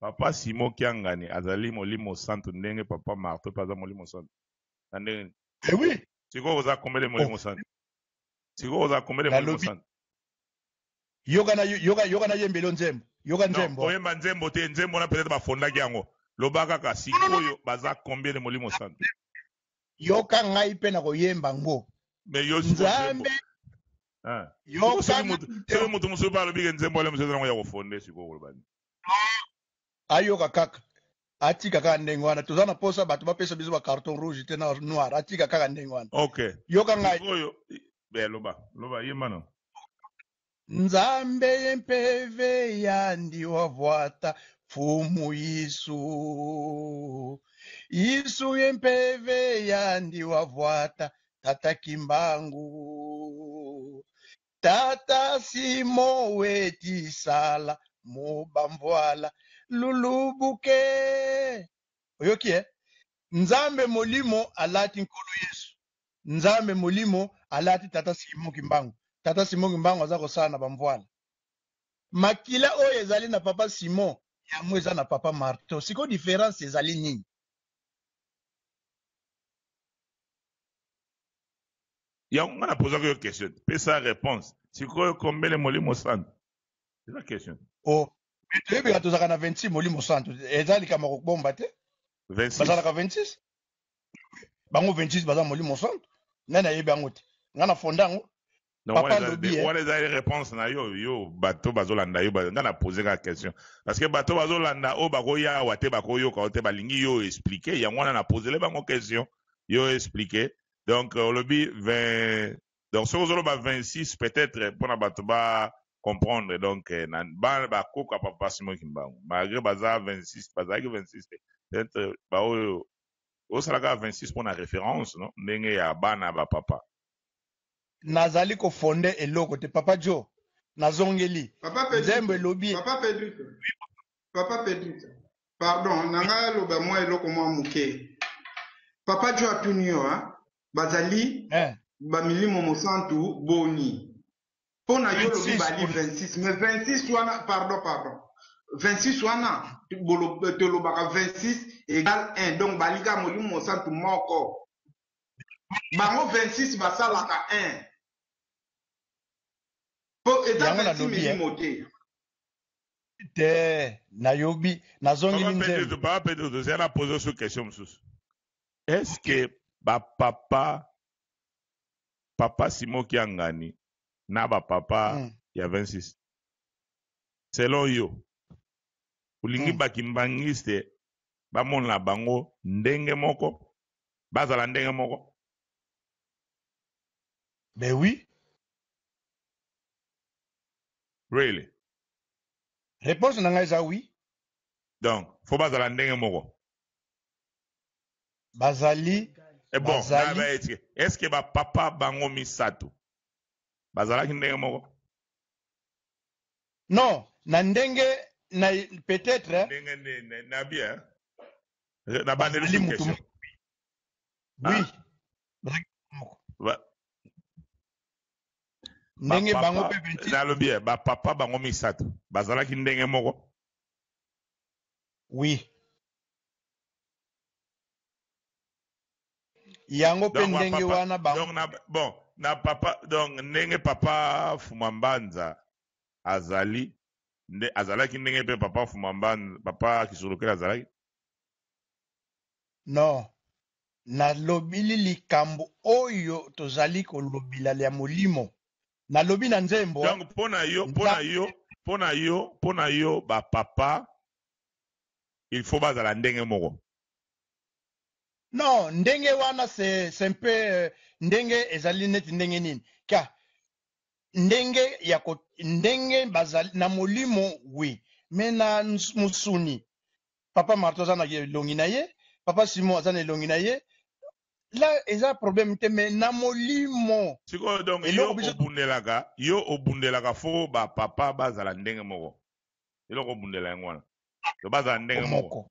Papa Simon Kiangani azali molimo santu ndenge papa Marteau pe aza molimo santu. Na ndenge Eh oui. Sikoyo oza combien de molimo santu? Sikoyo oza combien de molimo santu? Yoka na yoka yoka na yembelo nzembo. Yoka nzembo. Non, koyemba nzembo te, nzembo na peut-être bafondaki yango. Loba kaka sikoyo baza combien de molimo santu? Yoka ngai pe na koyemba ngo. Mais yo nzambe. Yoka soki moto mosusu pe alobi ke nzembo wana mosusu yango ya kofonde sikoyo koloba nini? Ayoka kaka. Atika kaka ndenge wana. Toza na posa bato bapesa biso ba carton rouge te na noir. Atika kaka ndenge wana. Okay. Yoka ngai. Sikoyo be loba, loba yemba no. Nzambe ye mpeve ya ndiwa vwata fumu Yesu. Yesu ye mpeve ya ndiwa vwata tata Kimbangu. Tata Simon wetisala mobamvwala lulubuke. Oyoki eh? Nzambe molimo alati nkolo Yesu. Nzambe molimo alati tata Simon Kimbangu. Tata Simon Kimbangu aza kosala na bamvwala. Makila oyo ezali na papa Simon yango eza na papa Marteau. Siko différence ezali nini? Yango nga na posaki yo question, pesa réponse. Sikoyo kombele molimo santu? Eza question. Oh, mais toyebika tozalaka na 26 molimo santu. Eza likambo ya kobomba te. 26. Bazalaka 26. Bango 26 baza molimo santu. Nani ayebi yango te? Nga na fonda yango. Donc, Papa wana eza- alobi, eh. wana ezali réponse na yo. Yo, bato bazolanda yo, nga na pose kaka question parce que bato bazolanda oyo bakoya awa te, bakoyoka yo te, balingi yo expliquer. Yango wana na posele bango question, yo expliquer. Donc olobi 20, donc soki ozoloba 26, peut-être mpona bato ba comprendre. Donc na bana bakoka papa Simon Kimbangu, malgré baza 26, bazalaki 26 te, peut-être baoyo osalaka 26 mpona référence, no ndenge ya bana bapapa. Nazali kofonder eloko te, papa Jo. Nazongeli Papa Pedrito, nzembo elobi. Papa Pedrito, Papa Pedrito, pardon, na ngai aloba mwa eloko mwa moke. Papa Jo atuni yo, ha? Bazali bamilimo mosantu boni? Mpo na yo olobi 26. Bali 26, mais 26 wana, pardon, pardon, 26 wana, tolobaka 26 égale 1, donc bali kaka molimo mosantu moko. Bango 26 basalaka 1, mpo eza Yango 26 nalobi, eh. milimo te. Te, nayobi, nazongeli Papa nzembo. Pedro, papa Pedro, tozali na pose sur question mosusu. Est-ce que bapapa, papa Simon Kiangani na bapapa ya 26, selon yo, olingi bakimbangiste bamona bango ndenge moko, bazala ndenge moko? Ben oui. Really? Réponse na ngai eza oui. Donc faut bazala ndenge moko. Bazali E bon, bazali na ba est-ce que bapapa bango misato bazalaki ndenge moko? Non, na ndenge na peut-être, eh, Ndenge na bien na bandeli bazali sur mutu question. moko. Oui. Ah? Bazalaki moko ndenge bango bapapa mpe 26. Nalobi, eh, bapapa bango misato bazalaki ndenge moko? Oui, yango mpe Donc ndenge bapapa wana bango. Donc na, bon, na papa, donc ndenge papa Fuma Mbanza azali nde azalaki, ndenge mpe papa Fuma Mbanza, papa Kisolokele azalaki? Non, nalobili likambo oyo tozali kolobila ya molimo. Nalobi na nzembo, eh. Donc mpo na yo, mpo na yo, bapapa il faut bazala ndenge moko? Non, ndenge wana c'est un peu ndenge ezali neti ndenge nini ka ndenge ya ko, ndenge bazali na molimo, oui, mais na mosuni, papa Marto aza na elongi na ye, papa Simon aza na elongi na ye, la eza problème te, mais na molimo. Sikoyo donc yo Eloko biso obundelaka, yo obundelaka faut bapapa bazala ndenge moko. Eloko obundela yango wana to bazala ndenge moko. Moko.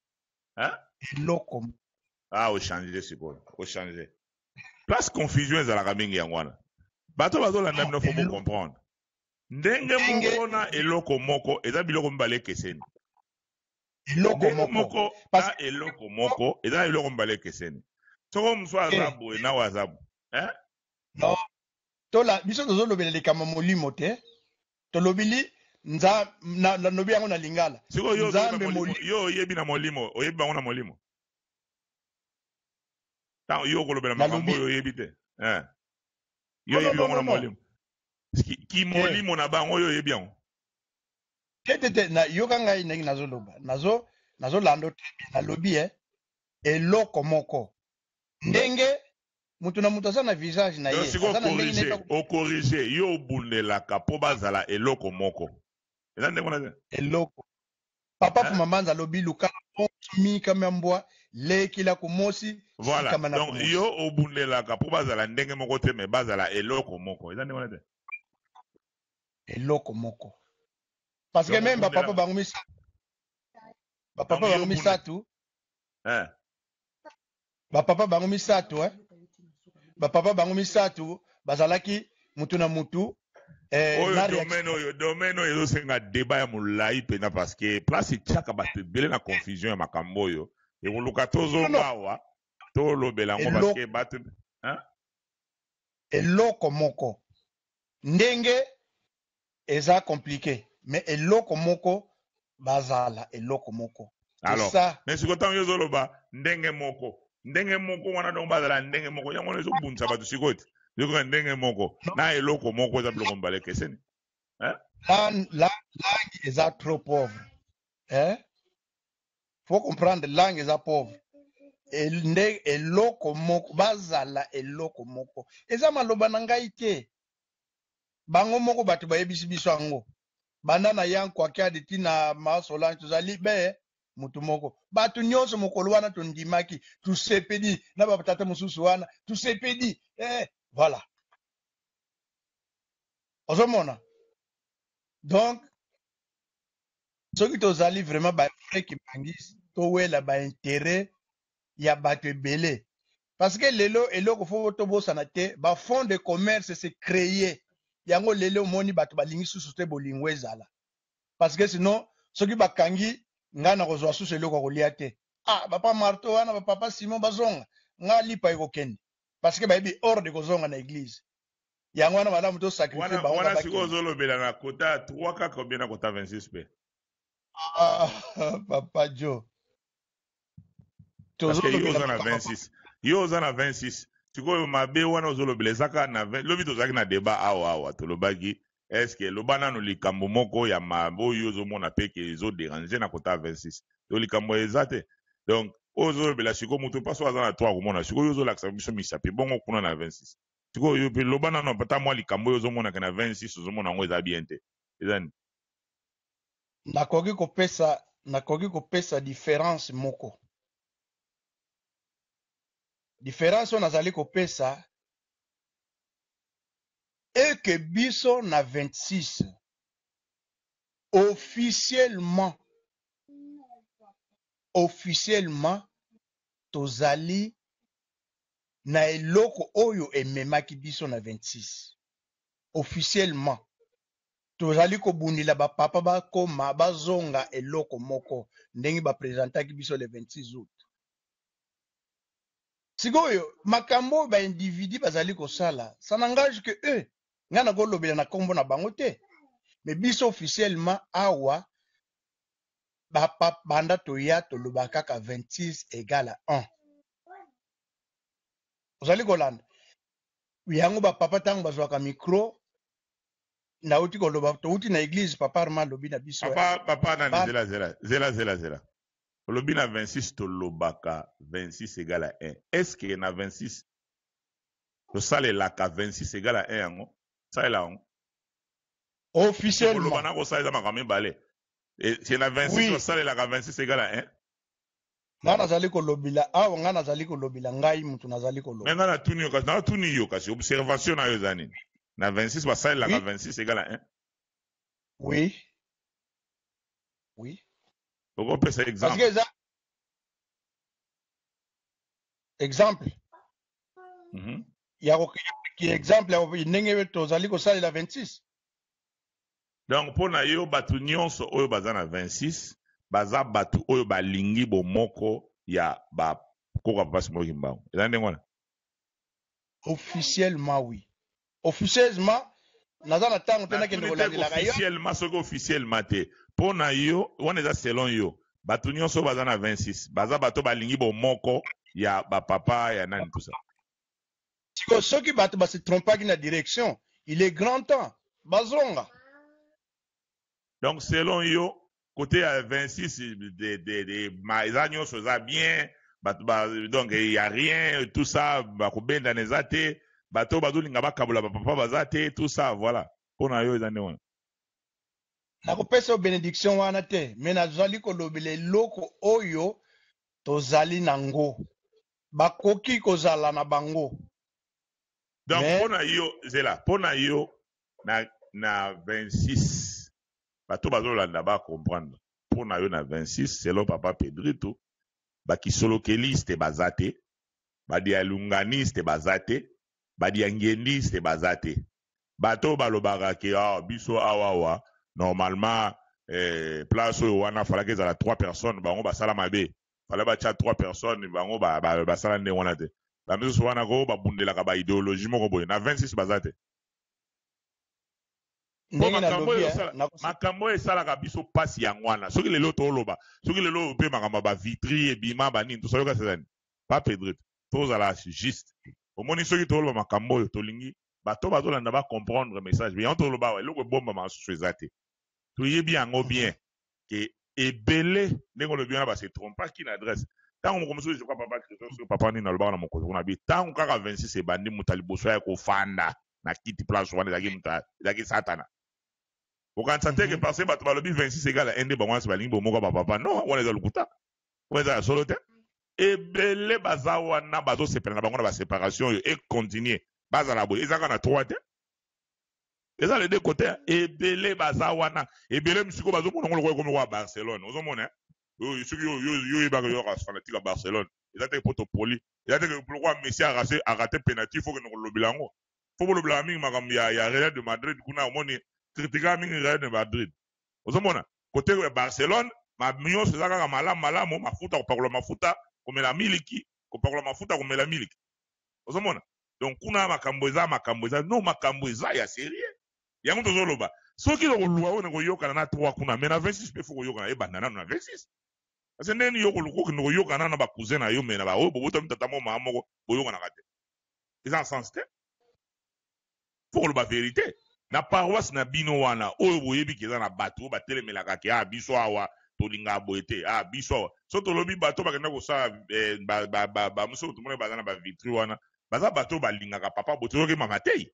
Hein? Eloko. Ah, ochange sikoyo, ochange place. Confusion ezalaka mingi yango wana. Bato bazolanda bino, faut bocomprendre ndenge Ndenge moko na eloko moko eza biloko mibale ekeseni. Eloko Ndenge moko moko parce na eloko moko eza eloko mibale ekeseni. Soko mosu aza boye na oyo aza boye, hein? Non, tola biso tozolobela likambo molimo te, tolobili nalobi yango na lingala. Sikoyo yo ozoyeba Nzambe molimo, molimo. yo oyebi na molimo, oyebi bango na molimo. Ntango yo okolobela makambo Nalobi oyo oyebi te, hein? Yo Non, non, oyebi non, bango na non, non. molimo, ki molimo na bango, oyo oyebi yango? Te, te, te, na yoka ngai ndenge nazoloba, nazolanda très bien. Nalobi, eh, eloko moko, ndenge moto na moto aza na visage na Donc ye, sikoyo aza na ndenge corrige, neti ocorrige. Yo obundelaka mpo bazala eloko moko, eza ndenge wana te? Eloko papa Hein? Fuma Mbanza alobi: lukala mika mbwa lekila kumosi Voilà. sikama na Donc kumosi. yo obundelaka mpo bazala ndenge moko te, mais bazala eloko moko, eza ndenge wana te? Eloko moko, parce que Donc même bapapa obundelaka bango misato, bapapa Donc yo bango obunde misato, hein? Bapapa bango misato, eh? Bapapa bango misato bazalaki mutu na mutu, eh, Oyo na domaine réaction. Oyo domaine oyo ezosenga débat ya molai mpenza, parce que place etiaka bato ebele na confusion ya makambo oyo ekoluka Non, tozonga non. awa tolobela yango, parce que bato, hein? Eloko moko, ndenge eza compliqué, mais eloko moko, bazala eloko moko. C'est Alors ça. Mais sikoyo ntango yo ozoloba ndenge moko, ndenge moko wana, donc bazala ndenge moko, yango wana ezobundisa bato sikoyo te. Yoka ndenge moko na eloko moko eza biloko mibale ekeseni. Hein? La, la, langue eza trop pauvre. Hein? Faut comprendre langue eza pauvre. E, nde eloko moko bazala eloko moko eza maloba na ngai te bango moko bato bayebisi biso yango banda na yan kwakiadi ti na ma solange tozali be motu moko bato nyonso mokolo wana tondimaki tosepeli na batata mosusu wana tosepeli eh, voilà ozomona donc soki tozali vraiment ba vrai kimbanguiste towela ba intérêt ya bato ebele parce que lelo eloko fo tobosana te ba fonds de commerce se créer yango lelo omoni bato balingi susu te bolingo ezala parce que sinon soki bakangi ngai nakozwa susu eloko ya kolia te ah papa marto wana bapapa simon bazonga ngai lipa ekokende parce que bayebi ordre ekozonga na église yango wana malamu to sacrifier bango wana sikoyo ozolobela na kota 3 kaka obie na kota 26 mpe ah, papa jo parce que yo oza na 26 yo oza na 26 sikoyo mabe wana ozolobela eza kaka na lobi tozalaki na debat awa awa tolobaki estce loba nanu likambo moko ya mabe oyo ozomona mpe ke ezoderange na kota 26 to likambo eza te donc oyo ozolobela sikoyo moto mpaso aza na 3 akomona sikoyo ozolakisa biso misapi bongo kuna na 26 sikoyo yo mpe loba nano ata mwa likambo oyo ozomonaka na 26 ozomona yango eza bien te eza nini nakoki kopesa nakoki kopesa difference moko difference oyo nazali kopesa eke biso na 26 officiellement officiellement tozali na eloko oyo ememaki biso na 26 officiellement tozali kobundela ba papa bakoma bazonga eloko moko ndenge ba presentaki biso le 26 août. Sikoyo makambo oyo ba individu bazali kosala ça n'engage que eux, ngai nakolobela na kombo na bango te, mais biso officiellement awa ba papa banda toya toloba kaka 26 egale à 1. Ozali kolanda yango ba papa ntango bazwaka micro nauti koloba touti na eglise papa arma alobi na biso papa papa nani zela zela zela zela zela olobi na 26 tolobaka 26 égale à 1 est ce que na 26 tosalelaka 26 égale à 1 yango salela yango officiellement koloba na kosala eza makambo mibale c'est na 26 oui. tosalelaka 26 égale à 1 Nga nazali kolobela awa nga nazali kolobela ngai mutu nazali koloba. Mais nga natuni yo kasi natuni yo kasi observation na yo eza nini? Na 26 basalelaka oui. 26 égale à 1? Oui. Oui. Okopesa exemple. Parce que eza exemple. Ya ki exemple ya ndenge tozali kosalela 26. Donc mpo na yo bato nyonso oyo baza na 26 baza bato oyo balingi bomoko ya ba koko ya papa Simon Kimbangu. Eza ndenge wana? Officiellement oui. Officieusement naza na tango te nakende kolandelaka yo. Officiellement soki officiellement te mpo na yo wana eza selon yo bato nyonso oyo baza na 26 baza bato balingi bomoko ya ba papa ya nani tout ça. Sikoyo soki bato ba se trompaki na direction, il est grand temps bazonga. Donc selon yo cote ya 26 de, de, de, ma, eza nyonso eza bien bato ba, donc il y a rien tout ça bakobendana eza te bato oyo bazolinga bakabola bapapa baza te tout ça voilà mpo na yo eza nde wana nakopesa yo benediction wana te me nazali kolobela eloko oyo tozali nango bakoki kozala na bango. Donc mais... pona yo zela pona yo na na 26 bato bazolanda ba comprendre pona yo na 26 selon papa Pedrito ba kisolokeliste baza te ba dialunganiste baza te ba diangiendiste baza te bato balobaka ke ah, biso awa awa normalement eh, place oyo wana falaki ezala 3 personnes bango basala mabe fallait batia 3 personnes bango basala ba, ba ndenge wana te ba misusu wana ko babundelaka ba ideologie moko boye na 26 baza te po makambo oyo makambo oyo esalaka biso mpasi yango wana soki lelo toloba soki lelo mpe makambo ya bavitri ebima banini tosayoka sezani pa pedrito tozala juste. Omoni soki toloba makambo oyo tolingi bato bazolanda ba comprendre message bien. Yango toloba awa eloko ebombama susu eza te. Toyebi yango bien ke ebele ndenge olobi wana ba se trompaki na adresse. Ntango moko mosusu je crois papa Christophe soki papa nini alobaka na mokonzi kuna bi ntango kaka 26 ebandi moto ya liboso ya kofanda na kiti place wana ezalaki moto ezalaki satana. Okanisa te ke parce que bato balobi 26 egala 1 nde bango nyonso balingi bomoko ya bapapa. Non, wana eza lokuta. Wana eza ya solo te. Ebele baza wana bazosepela na bango na ba separation oyo e continuer. Bazala boye eza kaka na 3 te. Eza les deux côtés. Ebele baza wana. Ebele misiko bazomona ngo lokola ekomi lokola Barcelone. Ozomona hein? Oyo soki yo yo yo oyebaka yo kaka fanatique ya Barcelone. Eza te po topoli. Eza te ke lokola Messi a raté a raté penalty faut kende kolobela yango. Faut bolobelaka mingi makambo ya ya Real de Madrid kuna omoni critikaka mingi Real de Madrid. Ozomona kote ya Barcelone ma nyonso eza kaka malamu malamu mafuta kopakola mafuta komela miliki kopakola mafuta komela miliki. Ozomona donc kuna makambo eza makambo eza non makambo eza ya serieux. Yango tozoloba soki tokoluka oyo na koyokana na 3 kuna mais na 26 pe faut koyokana ebanda nanu na 26. Parce que ndenge nini yo koluka okende koyokana na ba cousin na yo mais na ba oyo bobotami tata moko mama moko boyokanaka te. Eza na sens te. Faut koloba verite. Na paroisse na bino wana oyo boyebi ke eza na bato oyo batelemelaka ke ah biso awa tolingaka boye te ah biso awa so tolobi bato bakenda kosala eh, ba, ba, ba, ba mosusu tomoni baza na ba vitri wana baza bato oyo balingaka papa boye tozoki ma mateyi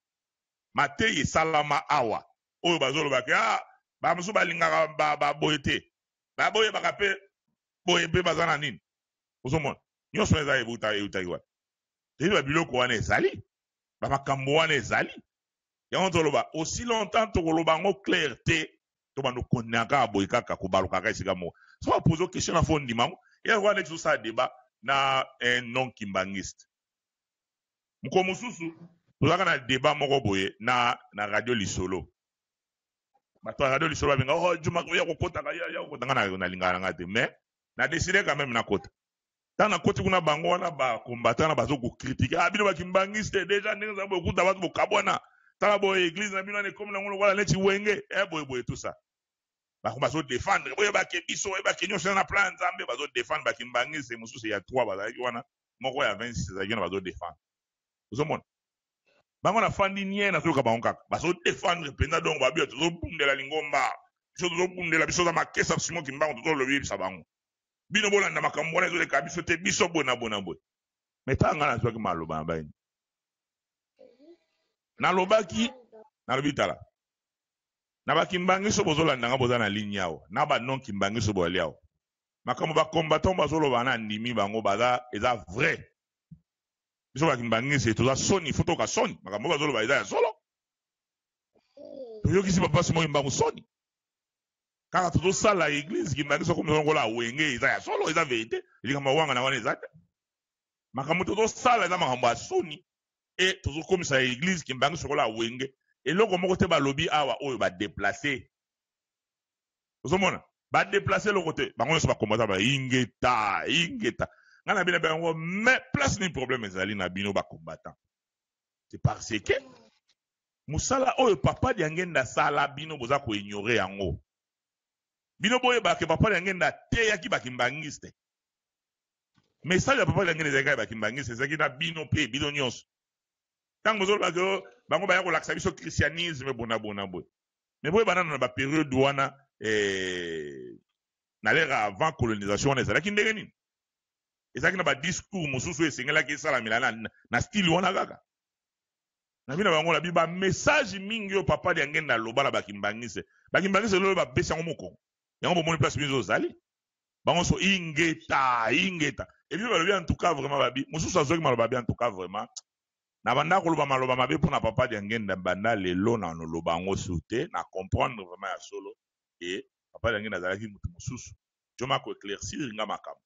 mateyi esalama awa oyo bazoloba ke ah ba mosusu balingaka ba, ba boye te baboyebaka mpe boye mpe baza na nini ozomona nyonso eza ebuta eutaki wapi toyebi ba biloko wana ezali ba makambo wana ezali yango toloba aussi longtemps tokoloba yango clair te tobanda kokonina kaka boye kaka kobalukaka esika moko so bapoze question na fo ndima yango ya lokola neti tosala débat na un non kimbangiste mokolo mosusu tozalaka na débat moko boye na, na radio lisolo bato ya radio lisolo babenga oh juma ya kokotaka ya ya kokota nga nalingaka na nga te mais na décide quand même nakota Tango nakoti kuna bango wana ba combattant na bazo ko critiquer ah bino ba kimbangiste dejà ndenge za boye kuta bato bokabwana tala boye eglise na bino wana ekomi nango lokola neti wenge eh boye boye tout ça bako bazo défendre boye ke biso boye ke nyonso na plan Nzambe bazo défendre ba kimbangiste mosusu ya 3 bazalaki wana moko ya 26 ezalaki wana bazo défendre ozomona bango nafandi nie nazoyoka bango kaka bazo défendre mpenza donc babi tozobundela lingomba biso tozobundela biso za makesa Simon Kimbangu tozolobisa bango bino bolanda makambo wana ezoleka biso te biso boye na boye na boye me ntango ngai nazwaki maloba na baini nalobaki nalobi tala na bakimbangiso bozolanda nga boza na ligne awa na ba non kimbangiso boyali awa makambo ba combattant bazoloba na ndimi bango baza eza vrai biso bakimbangisi toza soni fo toka soni makambo bazoloba eza ya solo toyokisi papa Simon Kimbangu soni kaka tozosala eglise kimbangisi okomi lokola wenge eza ya solo eza verite likambo ya wanga na wana eza te makambo tozosala eza makambo ya soni e tozokomisa eglise kimbangisi lokola wenge eloko moko te balobi awa oyo badeplace ozomona badeplace eloko te bango nyonso bakombata ba ingeta ingeta ngai na bino bango mais place ni problème ezali na bino bacombattant c'est parce que mosala oyo papa Diangenda asala bino boza ko ignorer yango. Bino boyeba ke papa Diangenda ateyaki ba kimbangiste. Message ya papa Diangenda ezalaki kaka ba kimbangiste, ezalaki na bino pe bino nyonso. Tango bozoloba ke oh, bango baya kolakisa biso christianisme bona bona boye. Mais boyeba nano na ba periode wana eh, na l'ère avant colonisation wana ezalaki ndenge nini? Ezalaki na ba discours mosusu esengelaki esalamela na, na style wana kaka. Na bino bango na bi ba message mingi oyo papa Diangenda aloba na ba kimbangiste. Ba kimbangiste lelo ba pesi yango mokongo. Yango bomoni place biso ozali. Bango so ingeta, ingeta. Et puis balobi en tout cas vraiment babi mosusu azwaki maloba bi en tout cas vraiment. Na banda koloba maloba mabe pona papa Diangenda banda lelo na noloba yango su te na comprendre vraiment ya solo et papa Diangenda azalaki mutu mosusu. Joma ko éclaircir nga makambo.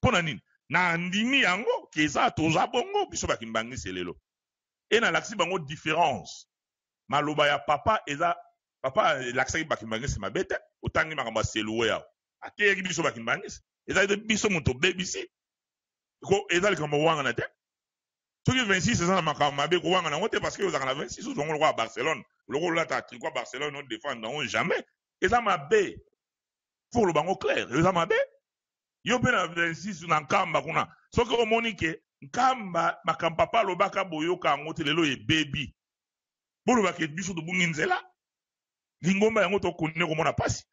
Pona nini? Na ndimi yango ke eza toza bongo biso ba kimbangiste lelo. Et nalakisi bango difference. Maloba ya papa eza papa alakisaki ba kimbangiste mabe te. Otangi makambo ya Selouwe awa. Ateyaki biso ba kimbangiste. Eza te biso moto obebisi. Ko eza likambo wangana te. Soki 26 eza na makambo mabe kowangana yango te parce que ozalaka na 26 ozwa yango lokola Barcelone. Lokola olata tricot ya Barcelone o défendre yango jamais. Eza mabe. Faut koloba yango clair. Eza mabe. Yo pe na 26 na Nkamba kuna. Soki omoni ke. Nkamba makambo papa alobaka boyoka yango te lelo ebebi. Boloba ke biso tobungi nzela. Lingomba yango tokonde komona pasi.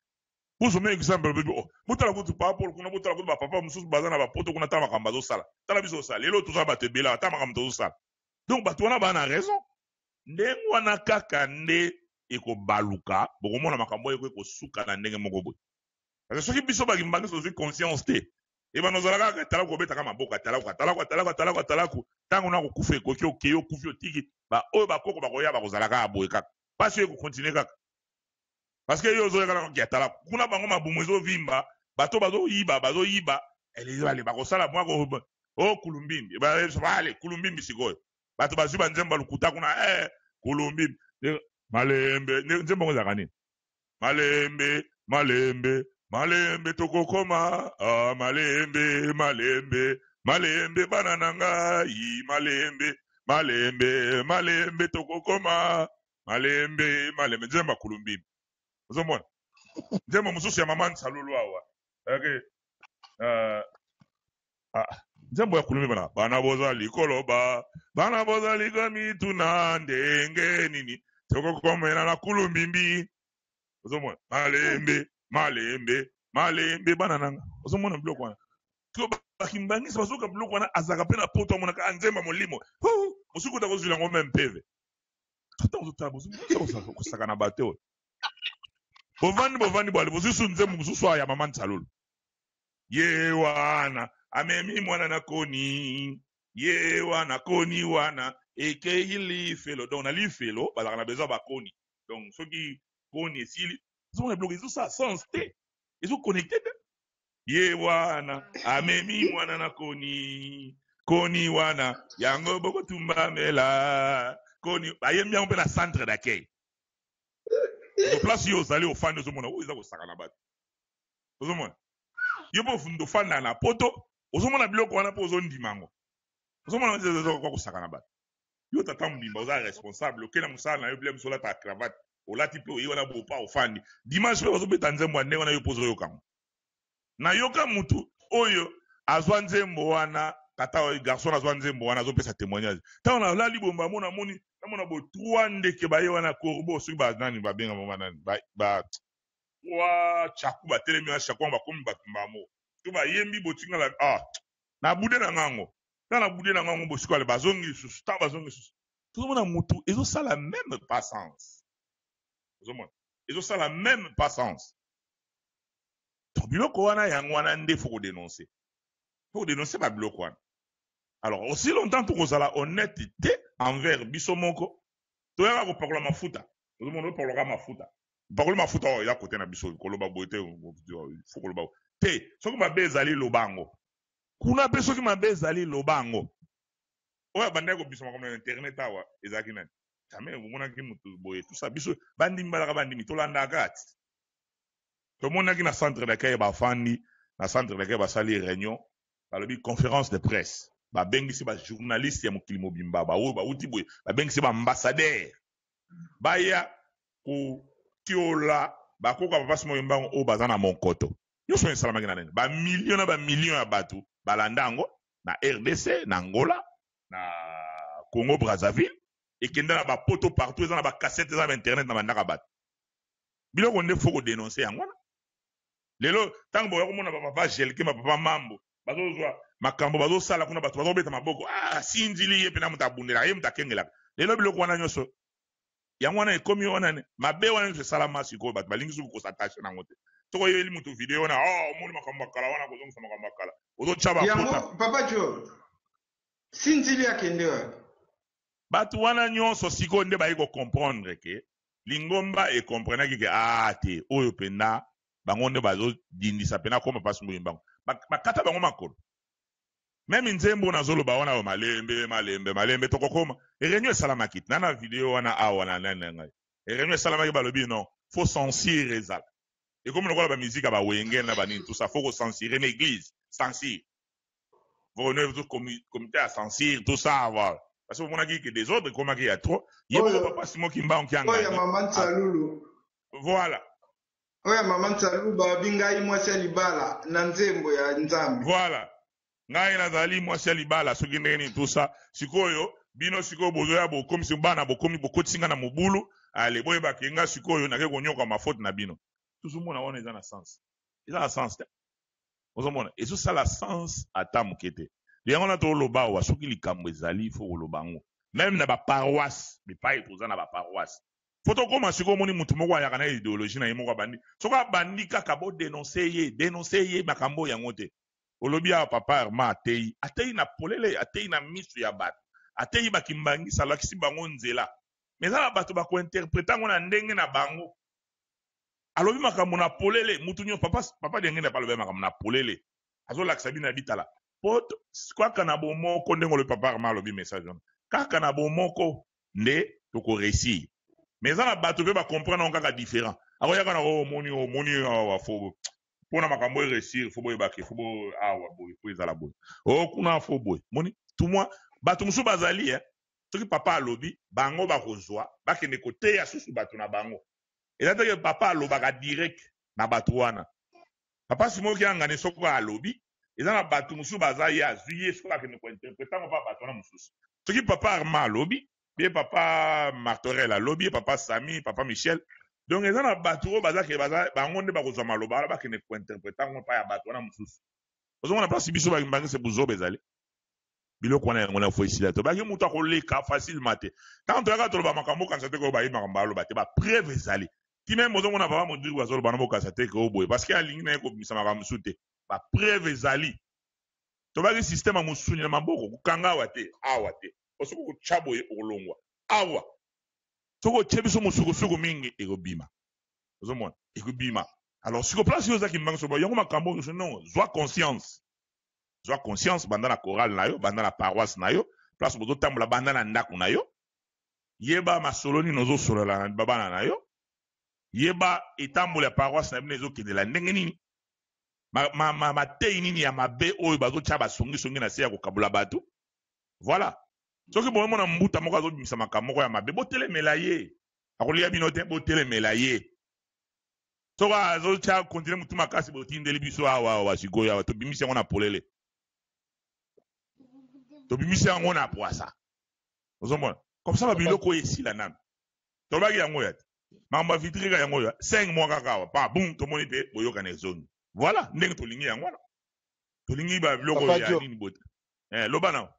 Bozwa meme exemple olobi oh botala kutu papa Paul kuna botala kutu ba papa mosusu baza na ba poto kuna tala makambo bazosala. Tala biso tosala lelo toza bato ebele awa tala makambo tozosala. Donc bato wana baa na raison. Ndenge wana kaka nde ekobaluka bokomona makambo oyo ekoki kosuka na ndenge moko boye. Parce que soki biso ba kimbanguiste tozwi conscience te ebanda ozala kaka atalaku obetaka maboko atalaku atalaku atalaku atalaku atalaku ntango na kokufa ekoki okei okufi otiki ba oyo bakoko bakoya bakozala kaka boye kaka pasi oyo ekokontinue kaka parce que yo ozoya kaka atalaku kuna bango mabumu ezovimba bato bazoyiba bazoyiba ale bakosala mwa o oh, kulumbimbi ale kulumbimbi sikoyo bato bazwi banzembo ya lokuta kuna eh, kulumbimbi malembe nzembo yango ezalaka nini Malembe, malembe, malembe tokokoma, ah, malembe, malembe, malembe bana na ngai, malembe, malembe, malembe tokokoma, malembe, malembe. Nzembo ya Kulumbimbi. Ozomona? Nzembo mosusu ya mama Nsalulu awa. Okay. Uh, ah, nzembo ya Kulumbi bana bana bozali koloba bana bozali komituna ndenge nini tokokomela na Kulumbimbi. Ozomona malembe malembe malembe bana nanga, ozomona biloko wana to bakimbangisi bazoka biloko wana, azalaka mpe na poto amonaka ah, nzemba molimo mosusu kota kozwila yango meme mpeve ntango ozotala kosaka na bato oyo bovandi bovandi bwale bozwi su nzembo mosusu ya mama Nsalulu ye wana amemi mwana na koni ye wana koni wana ekei lifelo donc na lifelo bazalaka na besoin bakoni donc soki koni esili ozomona biloko ezosala sens te ezoconnecte te ye wana amemi mwana na koni koni wana yango bokotumbamela koni bayembi yango mpe na centre d'accueil place yo ozali ofandi ozomona oyo eza kosakana bato ozomona yo mpe ofanda na poto ozomona biloko wana mpe ozondima yango ozomona eza kosakana bato yo tata mobimba oza responsable okei na mosala na yo bile mosu olata cravate olati mpe oye wana bopa ofandi dimanche mpe bazobeta nzembo ya ndenge wana yo mpe ozoyoka yango nayoka mutu oyo azwa nzembo wana tata oyo garçon azwa nzembo wana azopesa témoignage ntango nalali bomba amona amoni namona bo trois ndeke baye wana corbeau soki banani babenga bango banani ba, ba trois chaku batelemi wana chaku yango bakomi bato mbamo to bayembi botingala ah na bude na ngango ntango na bude na ngango bosiko ale bazongi lisusu ntango bazongi lisusu tozomona mutu ezosala même pas sens ozomona ezosala même pas sens to biloko wana yango wana nde faut kodénoncer faut kodénoncer babiloko wana. Alors aussi longtemps tokozala honnête te envers biso moko toyaka kopakola mafuta ozomona opakolaka mafuta pakoli mafuta oyo ya kote na biso koloba boye te faut koloba te soki mabe ezali loba yango kuna mpe soki mabe ezali loba yango oyo abandaki kobisa makambo na internet awa ezalaki nani jamais omonaki motu boye tusa biso bandimi balaka bandimi tolandaka ti tomonaki na centre d'accueil bafandi na centre d'accueil basali réunion balobi conférence de presse babengisi bajournaliste ya mokili mobimba baoyo bauti boye babengisi baambassadeur baya kotiola bakoka papa Simon Kimbangu oyo baza na monkoto nyonso oyo esalamaki na nini bamillion na bamillion ya bato balanda yango na RDC na Angola na Congo Brazzaville ekenda na bapoto partout eza na bacassette eza na bainternet na bandaka bato biloko nde faut kodénoncer yango wana lelo ntango boya komona bapapa Gelke bapapa Mambo bazozwa makambo bazosala kuna bato bazobeta maboko ah sinzili ye mpena moto abundelaka ye moto akengelaka lelo biloko wana nyonso yango wana ekomi wana mabe wana nyonso esalama sikoyo bato balingi soki kos'attacher nango te soki oyeli moto video wana oh omoni makambo ya kala wana kozongisa makambo ya kala ozotya bapota yango papa Jo sinzili akende wapi bato wana nyonso sikoyo nde baye kocomprendre ke lingomba ekomprenaki ke ah te oyo mpenza bango nde bazodindisa mpena koma mpasi moyimba bango bakata bango makolo même nzembo nazoloba wana oyo malembe malembe malembe tokokoma réunion esalamaki na na video wana awa na nani na ngai réunion esalamaki balobi non faut censure ezala ekomi lokola bamiziki ya bawenge na banini tout ça faut kocensurer na église censure comité ya censure tout ça voilà parce que omonaki ke désordre ekomaki ya trop ye moko papa Simon Kimbangu Kiangani oyo ya mama Nsalulu voilà oyo ya mama Nsalulu babi ngai mwasi ya libala na nzembo ya Nzambe voilà. Ngai nazali mwasi ya libala soki ndenge nini tout ça. Sikoyo bino sikoyo bozoya bokomisi bana bokomi bokotisi nga na mobulu, allez boyeba ke nga sikoyo nake konyokwama faute na bino. Tozomona wana eza na sens? Eza na sens te. Ozomona ezosala sens ata moke te. Yango wana toloba awa soki likambo ezali faut koloba yango. Meme na ba paroisse, bipai toza na ba paroisse. Faut tokoma sikoyo omoni mutu moko ayaka na ideologie na ye moko abandi. Soki abandi kaka bo denoncer ye, denoncer ye makambo yango te. Olobi awa papa Armand ateyi, ateyi na polele, ateyi na misu ya bato. Ateyi ba kimbanguiste alakisi bango nzela. Mais eza na bato ba ko interpreter yango na ndenge na bango. Alobi makambo na polele, mutu nionso papa papa Diangenda pe alobi makambo na polele. Azolakisa bino na bitala. Po kaka na bomoko ndenge olobi papa Armand alobi message wana. Kaka na bomoko nde toko reussir. Mais eza na bato pe ba comprendre yango kaka different. Akoyaka na oh omoni omoni awa fo pona makambo e reussir fo boyeba ke fo bo awa boye fo ezala boye. Oh kuna fo boye. Moni tout moi bato mosusu bazali eh soki papa alobi bango bakozwa bakende koteya susu bato na bango. Eza te ke papa alobaka direct na bato wana. Papa Simon Kiangani soko alobi eza na bato mosusu baza ye azwi ye soko akende kointerprete yango mpa bato wana mosusu. Soki papa Armand alobi ye papa Martorel alobi ye papa Sami, papa Michel, donc eza na bato oyo baza ke baza bango nde bakozwa maloba wana bakende kointerprete yango mpa ya bato wana mosusu. Ozomona place biso bangisa buzoba ezali. Biloko wana yango na fo esila to baki moto akoleka facilement te. Tango toyaka toloba makambo okanisa te ko bayi makambo aloba te ba preuve ezali. Ti meme bozomona papa Modrigo azoloba na bokanisa te ke oboye parce que alingi na ye kobimisa makambo mosusu te. Ba preuve ezali. Tobaki système ya mosuni na maboko kokanga awa te, awa te. Po soki okotya boye okolongwa. Awa soki otie biso mosukusuku mingi ekobima. Ozomona ekobima. Alors siko place yo oza kimbangu soba yango makambo oyo non, zwa conscience. Zwa conscience banda na chorale na yo, banda na paroisse na yo, place bozotambola banda na ndako na yo. Yeba masolo nini ozosolola na bana na yo. Yeba etamboli ya paroisse na bino ezokendela ndenge nini. Mateyi nini ya mabe oyo bazotia basongisongi na se ya kokabola bato. Voilà. Soki bomona mbuta moko azobimisa makambo moko ya mabe, botelemela ye. Akolia bino te, botelemela ye. Soki azotia continue mutu makasi botindeli biso awa awa sikoyo awa tobimisi yango na polele. Tobimisi yango na pwasa. Ozomona? Comme ça ba biloko oyo esila nanu. Tolobaki yango ya te. Makambo ya vitrika yango oyo 5 mois kaka awa pa boum tomoni pe boyokani ezongi. Voilà ndenge tolingi yango wana. Tolingi ba biloko Papa ya Joe. nini bote. Eh loba nao.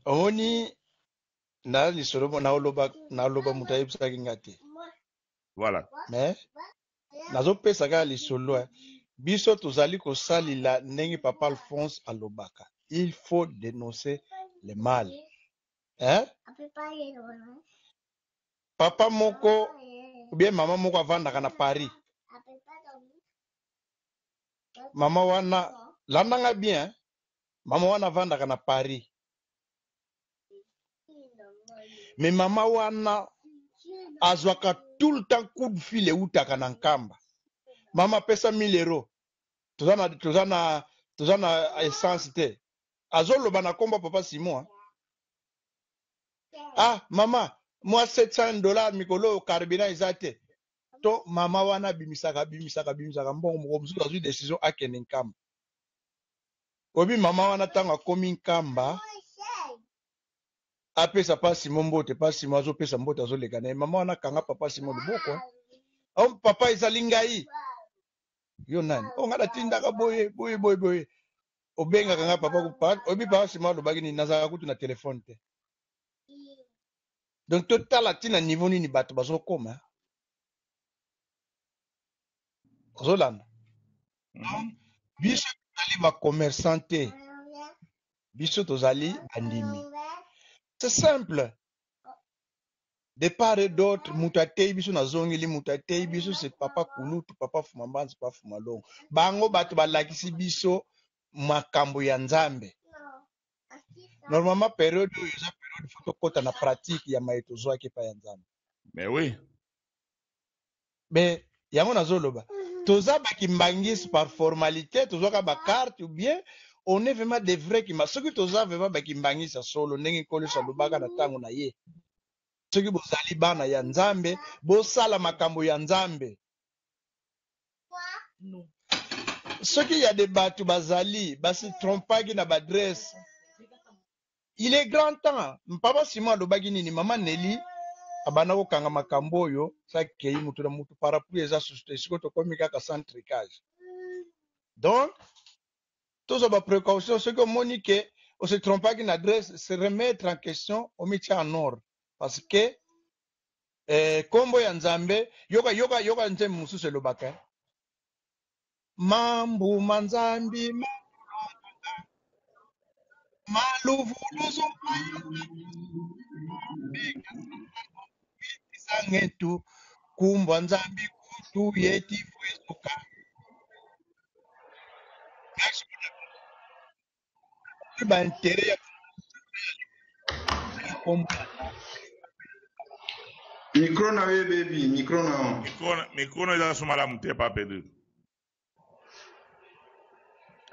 Omoni na lisolo mo naoloba naoloba moto ayebisaki nga te. Voilà. Mais nazopesa kaka lisolo eh. Biso tozali kosalila ndenge papa Alphonse alobaka. Il faut dénoncer le mal. Hein? Papa moko ou bien mama moko avandaka na Paris. Mama wana landanga bien, mama wana avandaka na Paris. Mais mama wana azwaka tout le temps coup de fil eutaka na Nkamba. Mama pesa 1000 euros. Toza na essence te. Azoloba na komba papa Simon. Hein? Ah mama, moi $700 mikolo carburant eza te. To mama wana bimisaka bimisaka bimisaka mbongo moko mosusu azwi décision akende Nkamba. Obi mama wana tango akomi Nkamba apesa pa Simon mbote, pa Simon azopesa mbote azoleka na ye. Mama wana akanga papa Simon loboko. Oh papa ezali ngai. Yo nani? Oh ngai natindaka boye boye boye boye. Obengaka nga papa pa, obi papa Simon alobaki nini? Nazalaka kutu na telefone te. Donc totala tina niveau nini bato bazokoma. Ozolanda? Biso tozali ba commerçant te. Biso tozali bandimi. C'est simple. De part et d'autre, mutu ateyi biso nazongeli, mutu ateyi biso c'est papa Kulutu, papa Fumambanzi, papa Fumalongo. Bango bato balakisi biso makambo ya Nzambe. Normalement période oyo eza période faut tokota na pratique ya maye tozwaki epai ya Nzambe. Mais oui. Mais yango nazoloba, toza ba kimbangisi par formalité, tozwaka ba carte ou bien on est vraiment des vrais kimba. Soki toza vraiment ba kimbangisi ya solo ndenge Nkolo Yesu alobaka na tango na ye. Soki bozali bana ya Nzambe, bosala makambo ya Nzambe. Soki ya de bato bazali basi trompaki na baadresse, il est grand temps. Papa Simon alobaki nini? Mama Nelly abanda kokanga makambo oyo sakei mutu na mutu, parapluie eza susu te. Sikoyo tokomi kaka sans tricage. Donc tozwa baprécaution. Soki omoni ke ose trompaki na adresse, se remettre en question, omitia en ordre, parce que kombo ya Nzambe, yoka yoka yoka nzembo mosusu elobaka, eh. Mambuma Nzambi maluvuluzu sangetu kumbwa Nzambi kutu yeti fwezuka baintérêt ya kombo. Micro na yo ebebi, micro na yo. Micro na ezaka so malamu te, pa Pedro.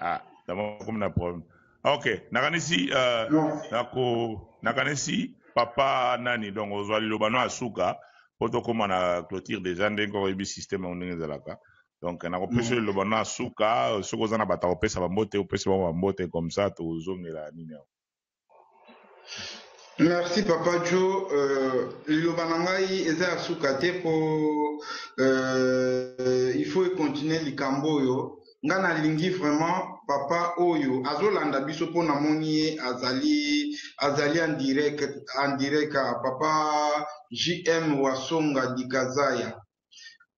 Ah, d'abord comme na problème. Ok, nakanisi Non. Nako nakanisi papa nani, donc ozwa liloba no asuka po tokóma na clôture déjà, ndenge oyebi système yango ndenge ezalaka. Donc nakopesa yo liloba no asuka. Soki oza na bato akopesa bambote, opesa bango bambote, comme ça tozongela nini yango. Merci, papa Joe. Liloba na ngai eza ya suka te, mpo il faut econtinue likambo oyo. Nga nalingi vraiment papa oyo azolanda biso, mpo namoni ye azali en direct, papa JM Wasonga Dikazaya.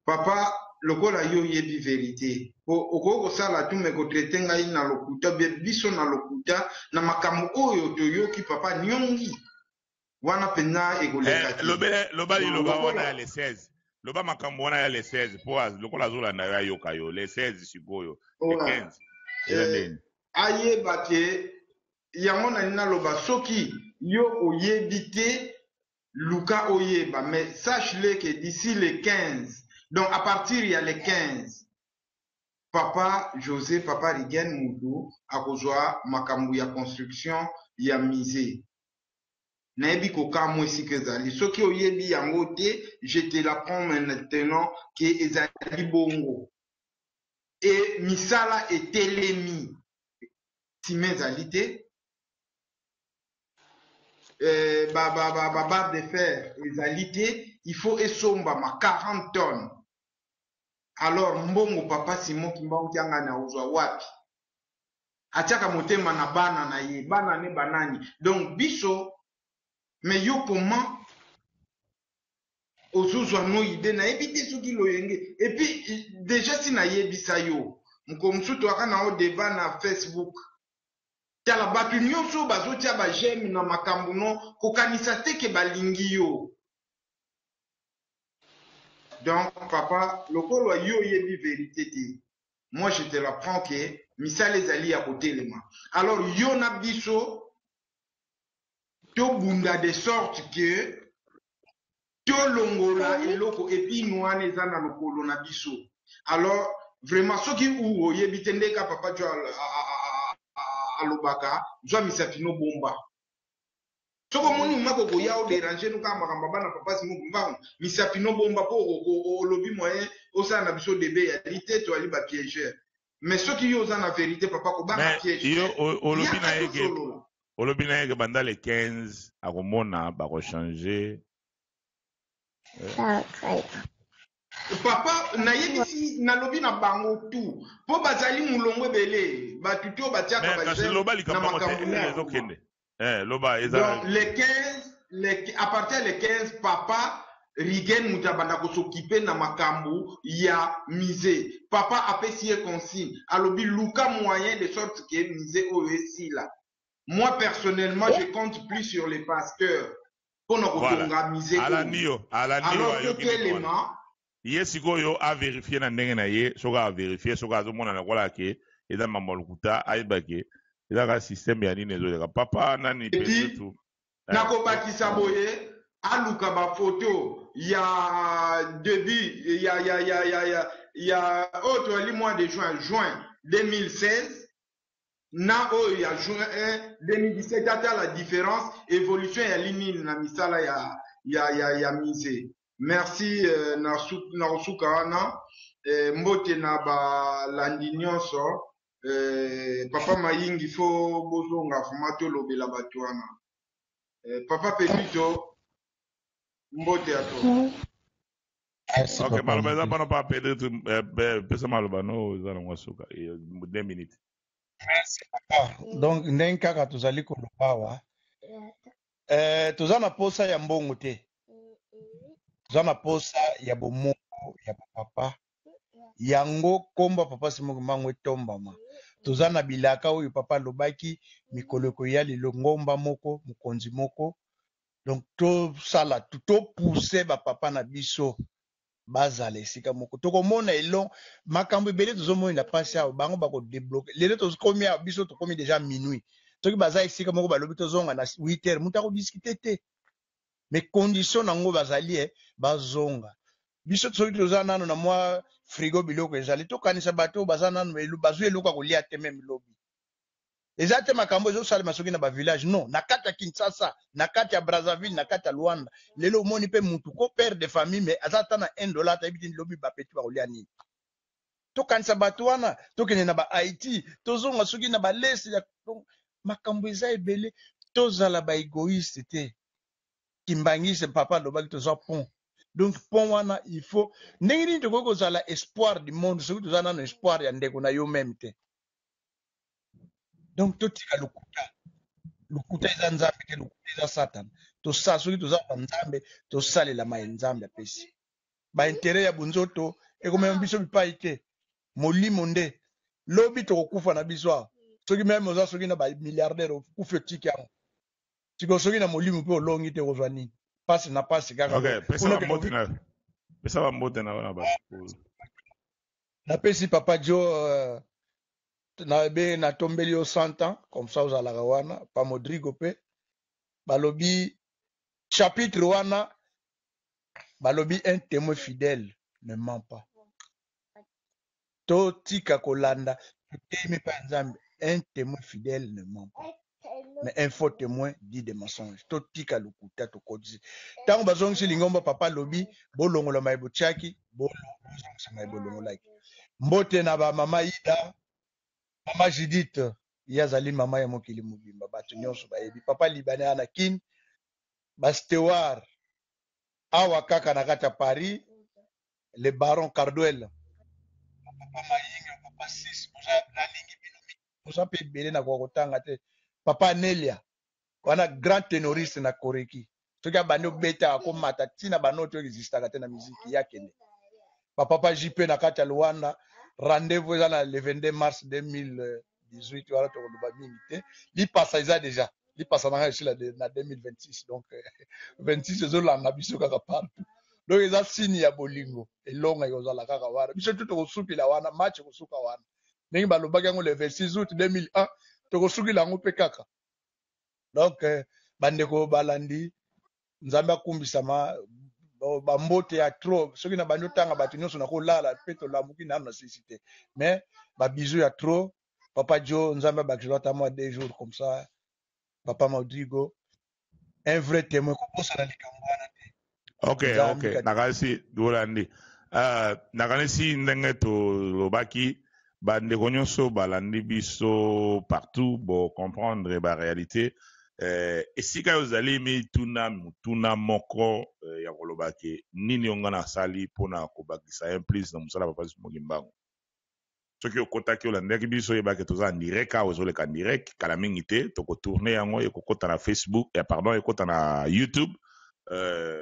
Papa, lokola yo oyebi vérité, po okoki kosala tu me kotraiter ngai na lokuta, bie biso na lokuta na makambo oyo toyoki. Papa Niongi wana mpenza ekoleka Eh, te. Loba Donc, liloba wana lokola ya le 16. Loba makambo wana ya le 16, mpo lokola azolanda yo, ayoka yo. Le 16 sikoyo, le 15 eza ndeni? Ayeba ke yango nani naloba. Soki yo oyebi te, luka oyeba, mais sache-le que d'ici le 15, donc à partir ya le 15, papa José, papa Rigen mutu akozwa makambo ya construction ya musée. Nayebi kokamwa esika ezali. Soki oyebi yango te, je te l'apprends maintenant ke ezali bongo. E misala etelemi, nsima ezali te, ba barre de fer ezali te. Il faut esombama 40 tonnes. Alors mbongo papa Simon Kimbangu Kiangani akozwa wapi? Atiaka motema na bana na ye, bana ne banani? Donc biso. Mais yo, comment ozozwa no idée? Nayebi te soki loyenge. Et puis déjà si nayebisa yo, mokolo mosusu toyaka na yo débat na Facebook. Tala, bato nyonso oyo bazotia baj'aime na makambo no, kokanisa te ke balingi yo. Donc papa, lokola yo oyebi vérité te, moi je te l'apprends ke misala ezali ya kotelema. Alors yo na biso tobunda de sorte que tolongola eloko epino wana eza na lokolo na biso. Alors vraiment, soki u oyebi te, ndeka papa Jo alobaka, zwa misapi no bomba. Soki omoni mako koya odéranger no kaka makambo ya bana papa Simon Kimbangu, misapi no bomba, mpo olobi moyen osala na biso debe yali te, toyali bapiégeur. Mais soki yo oza na vérité, papa, kobanga piège. Yo olobi na ye ke tosolola. Olobi na ye ke banda le 15 akomona bakochange. Papa, nayebisi, nalobi na bango tu, mpo bazali molongo ebele, bato to batiaka Mais kasi loba na likambo yango te. Makambo na Ezokende. Loba eza. Donc le 15, à partir le 15, papa Rigen moto abanda kos'occuper na makambo ya musée. Papa apesi ye consigne, alobi luka moyen de sorte que musée oyo esila. Moi personnellement, je compte plus sur les pasteurs mpona kotonga musée oyo. Alandi yo, alandi yo. Alors Ayoki ndenge wana. Totelema. Ye sikoyo avérifie na ndenge na ye. Soki avérifie, soki azomona lokola ke eza mambo ya lokuta, ayeba ke eza kaka système ya nini ezoleka. Papa nani? Et puis, Pesutu. Nakobakisa boye, aluka bafoto ya début ya oyo toyali mois de juin, juin 2016 na oyo ya juin 2017. Ata la différence, évolution yali nini na misala ya musée. Merci. Na kosuka wana. Mbote na balandi nyonso. Papa Mayingi, fo bozonga vraiment tolobela bato wana. Papa Pedrito, mbote ya to. Merci, Ok, papa maloba eza Modric. mpona pa Pedrito, pesa maloba no eza nango suka 2 minutes. Merci, papa. Donc ndenge kaka tozali koloba awa, toza na posa ya mbongo te, toza na posa ya bomoko ya bapapa. Yango kombo ya papa Simon Kimbangu etombama. Toza na bilaka oyo papa alobaki mikolo ekoya, lelo ngomba moko, mokonzi moko. Donc tosala, topousse bapapa na biso bazala esika moko. Tokomona elon makambo ebele tozomonela mpasi awa, bango bakodébloquer. Lelo tokomi awa, biso tokomi déjà minuit. Soki baza esika moko, balobi tozonga na 8 heures, moto akodiscuter te. Mais condition nango bazali bazonga. Biso soki toza nano na mwa frigo, biloko ezali, tokanisa bato oyo baza nano bazwi eloko ya kolia te. Même lobi eza te, makambo ezosalema soki na bavillage, non, na kati ya Kinshasa, na kati ya Brazzaville, na kati ya Luanda. Lelo omoni mpe mutu ko père de famille, mais aza ata na 1 dollar, tayebi ti lobi bapeti bakolia nini. Tokanisa bato wana, tokende na ba Haïti, tozonga soki na balese ya. Donc makambo eza ebele, tozala baégoïste te. Kimbangiste, papa alobaki toza pont. Donc pont wana, il faut ndenge nini tokoki kozala espoir du monde soki toza nano espoir ya ndeko na yo même te? Donc totika lokuta. Lokuta eza Nzambe te, lokuta eza Satana. Tosala soki toza na Nzambe, tosalelama ye. Nzambe apesi baintérêt ya bonzoto, ekomema biso bipai te. Molimo nde lobi tokokufa na biso awa. Soki même oza soki na bamilliardaire, okufi, otiki yango. Sikoyo soki na molimo mpe olongi te, kozwa nini? Pasi na pasi kaka. Ok, pesa bambote na, pesa bambote na wana bato. Napesi papa Jo, nabe natombeli yo 100 ans comme ça ozalaka wana. Pa Modrigo mpe balobi chapitre wana, balobi un témoin fidèle ne ment pas. Totika kolanda, toteyemi mpe ya Nzambe. Un témoin fidèle ne ment pas, mais un faux témoin dit des mensonges. Totika lokuta. Tokotisi ntango bazongisi lingomba, papa alobi bolongola maye botiaki, bozongisa maye bolongolaki. Mbote na bamama Ida, mama Judith, ye azali mama ya mokili mobimba, bato nyonso bayebi. Papa Libanais ana Kine, bastewar awa kaka na kati ya Paris, le baron Cardwell, papa Mayinga, papa Sis, nalingi bino, boza mpe ebele, nakoka kotanga te. Papa Anelia wana, grand ténoriste na Koreki, soki abandi obeta, akomata ntina banote oyo existaka te na miziki. Ye akende bapapa JP na kati ya Luanda. Rendez-vous eza na le 22 mars 2018 wana, tokoloba mingi te. Lipasa eza déjà, lipasa na ngai esila na 2026. Donc 26 ezolanda biso kaka partout. Donc eza signe ya bolingo. Elonga ekozala kaka wana, biso tu tokosukila wana, match ekosuka wana. Ndenge balobaki yango le 26 août 2001, tokosukila yango mpe kaka. Donc bandeko balandi, Nzambe akumbisama. Bambote ya trop, soki na bandi otanga bato nyonso, nakolala mpe tolamuki nano na sisi te. Mais babisous ya trop. Papa Jo, Nzambe abakisela ata mwa 2 jours comme ça. Papa Modrigo, un vrai témoin, kobosana likambo wana te. Ok, nakanisi olandi. Nakanisi ndenge tolobaki, bandeko nyonso balandi biso partout, bocomprendre baréalité. Esika oyo ozali, mituna motuna moko ya koloba ke nini yo nga nasali mpona kobakisa un plus na mosala papa Simon Kimbangu. Soki okotaki, olandaki biso, oyebaki toza en direct awa, ozoleka en direct. Kala mingi te tokotourner yango, ekokota na Facebook ya, pardon, ekota na YouTube.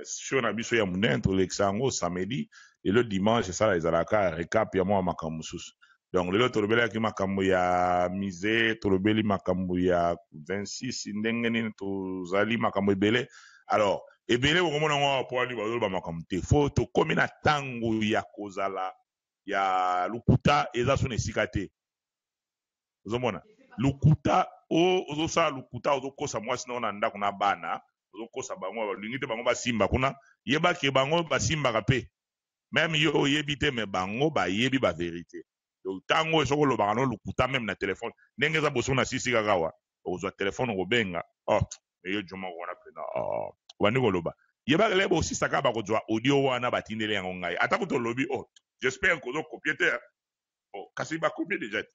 Show na biso ya monene, tolekisa yango samedi. Lelo dimanche esala ezalaka récap ya mwa makambo mosusu. Donc lelo tolobelaki makambo ya musée, tolobeli makambo ya 26, ndenge nini tozali makambo ebele. Alors ebele bokomona yango awa, po wani bazoloba makambo te. Fo tokomi na ntango ya kozala ya lokuta, eza so na esika te. Ozomona lokuta o ozosala lokuta, ozokosa mwasi na yo na ndako na bana, ozokosa bango, balingi te bango basimba kuna. Yebake bango basimbaka mpe, même yo oyebi te, mais bango bayebi bavérité. Donc ntango oyo soki olobaka no lokuta même na telefone, ndenge eza boso na sisi kaka awa, okozwa telefone, okobenga, oh, yo jo moko wana mpena, oh, obandi koloba, yebaka le bosisa kaka, bakozwa audio wana, batindeli yango ngai. Ata kuta olobi, oh, J'espère kozo copier te. Oh, kasi ba copier déjà te.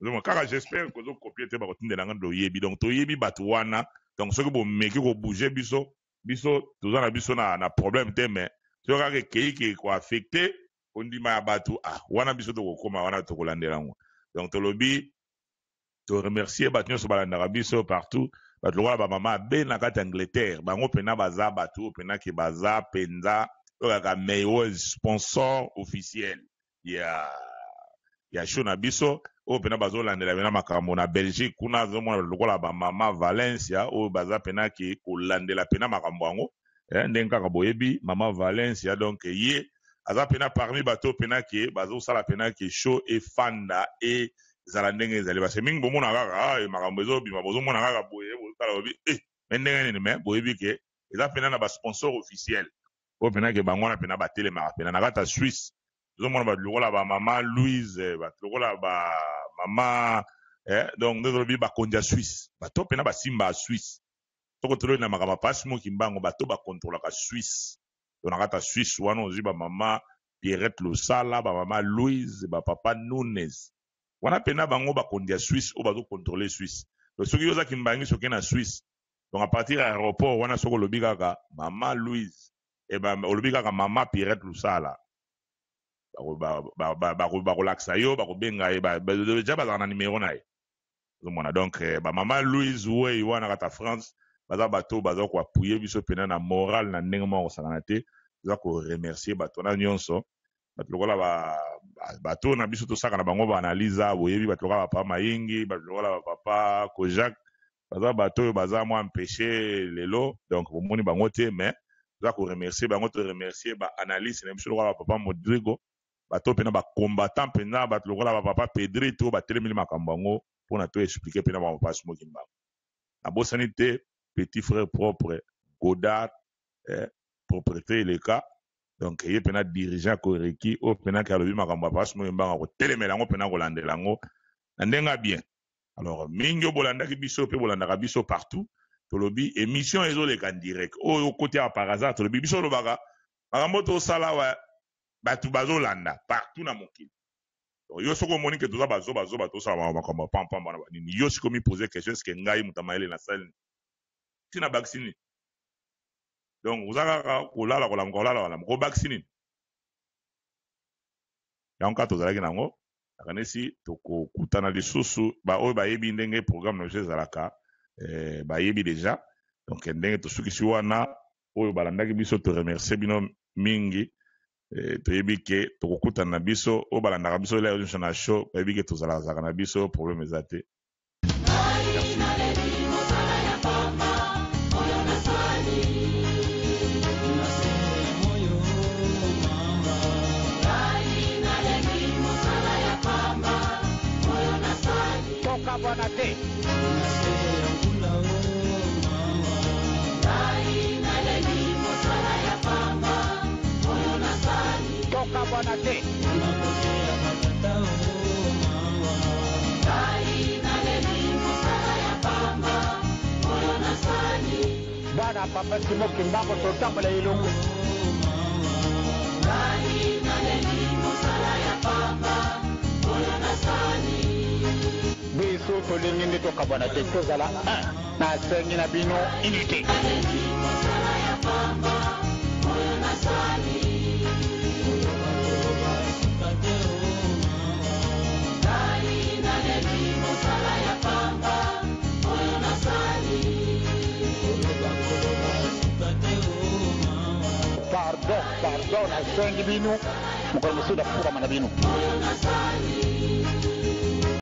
Ozomona kaka j'espère kozo copier te, bakotindela nga toyebi. Donc toyebi bato wana. Donc soki bomeki kobouge biso, biso toza na biso na problème te, mais soki kaka ekei ke koaffecte kondima ya bato, ah, wana biso tokokóma wana, tokolandela yango. Donc tolobi toremercier bato nyonso balandaka biso partout, bato lokola bamama abe na kati ya Angleterre. Bango mpena baza bato oyo mpena ke baza mpenza oyo kaka meilleur sponsor officiel ya show na biso, oyo mpena bazolandela mpena makambo na Belgique kuna. Azomona bato lokola bamama Valencia oyo baza mpena ke kolandela mpena makambo yango. Ndenge kaka boyebi mama Valencia, donc ye aza mpena parmi bato oyo mpena ke bazosala mpena ke show efanda, ezala ndenge ezali. Parce mingi bomona kaka, ah, makambo ezobima, bozomona kaka boye, bozotala, bobi eh, me ndenge nini? Me boyebi ke eza mpena na basponsor officiel oyo mpena ke bango wana mpena batelemaka mpena na kati ya Suisse. Tozomona bato lokola bamama Louise, bato lokola bamama donc nde tolobi bakonzi ya Suisse, bato mpena basimba ya Suisse. Soko tolobi na makambo pasi moki mbango, bato bakontrolaka Suisse. To na kati ya Suisse wana ozwi bamama Pierrette Losala, bamama Louise, bapapa Nunes wana, mpena bango bakonzi ya Suisse oyo bazokontrole Suisse. Donc soki yo ozaki mbangi, soki na Suisse, donc à partir ya aéroport wana, soki olobi kaka mama Louise, olobi kaka mama Pierrette Lusala, bakolakisa yo, bakobenga ye deja, bazalaka na numero na ye. Ozomona, donc bamama Louise Wey wana kata France, baza bato baza koappuyer biso mpena na moral na ndenge moko kosangana te. Toza koremercier bato wana nyonso, bato lokola bato na biso tosaka na bango baanalyse. Boyebi bato lokola bapapa Mayingi, bato lokola bapapa Kojak, baza bato oyo baza mwa empêché lelo, donc bomoni bango te, mais toza koremercier bango. Toremercier baanalyste na biso lokola bapapa Modrigo, bato mpena bacombattant mpenza, bato lokola bapapa Pedrito batelemeli makambo yango mpona to expliquer mpena bango mpasi moki mbango. Nabosani te petit frère propre Godard, propreté eleka. Donc ye mpena dirigeant koreki oyo mpena ke alobi makambo ya mpasi moki mbango, akotelemela yango mpena, kolandela yango na ndenge ya bien. Alors mingi oyo bolandaki biso mpe bolandaka biso partout, tolobi émission ezoleka direct. Oyo okoti awa par hasard, tolobi biso olobaka makambo tosala awa, bato bazolanda partout na mokili. Yo soki omoni ke toza bazobazoba, tosala makambo ya pampamba na banini, yo sikoyo mipose question: est-ce ngai moto mayele nasali ntina bakisi nini? Donc oza kaka kolala, kolamuka, kolala, kolamuka, obakisi nini? Yango kaka tozalaki nango. Nakanisi tokokutana lisusu. Baoyo bayebi ndenge programme na biso ezalaka, bayebi déjà. Donc ndenge tosukisi wana, oyo balandaki biso, toremercie bino mingi. Toyebi ke tokokutana na biso. Oyo balandaka biso ela nyonso na show bayebi ke tozalaka na biso, problème eza te. Merci. Tokabwana te. Tokabwana te. Bana papa Simo Kimbango, totambola elongo. Biso tolingi nde tokabwana te, tozala 1. Nasengi na bino unité. Pardon, pardon, nasengi bino, mokolo mosusu nafukama na bino.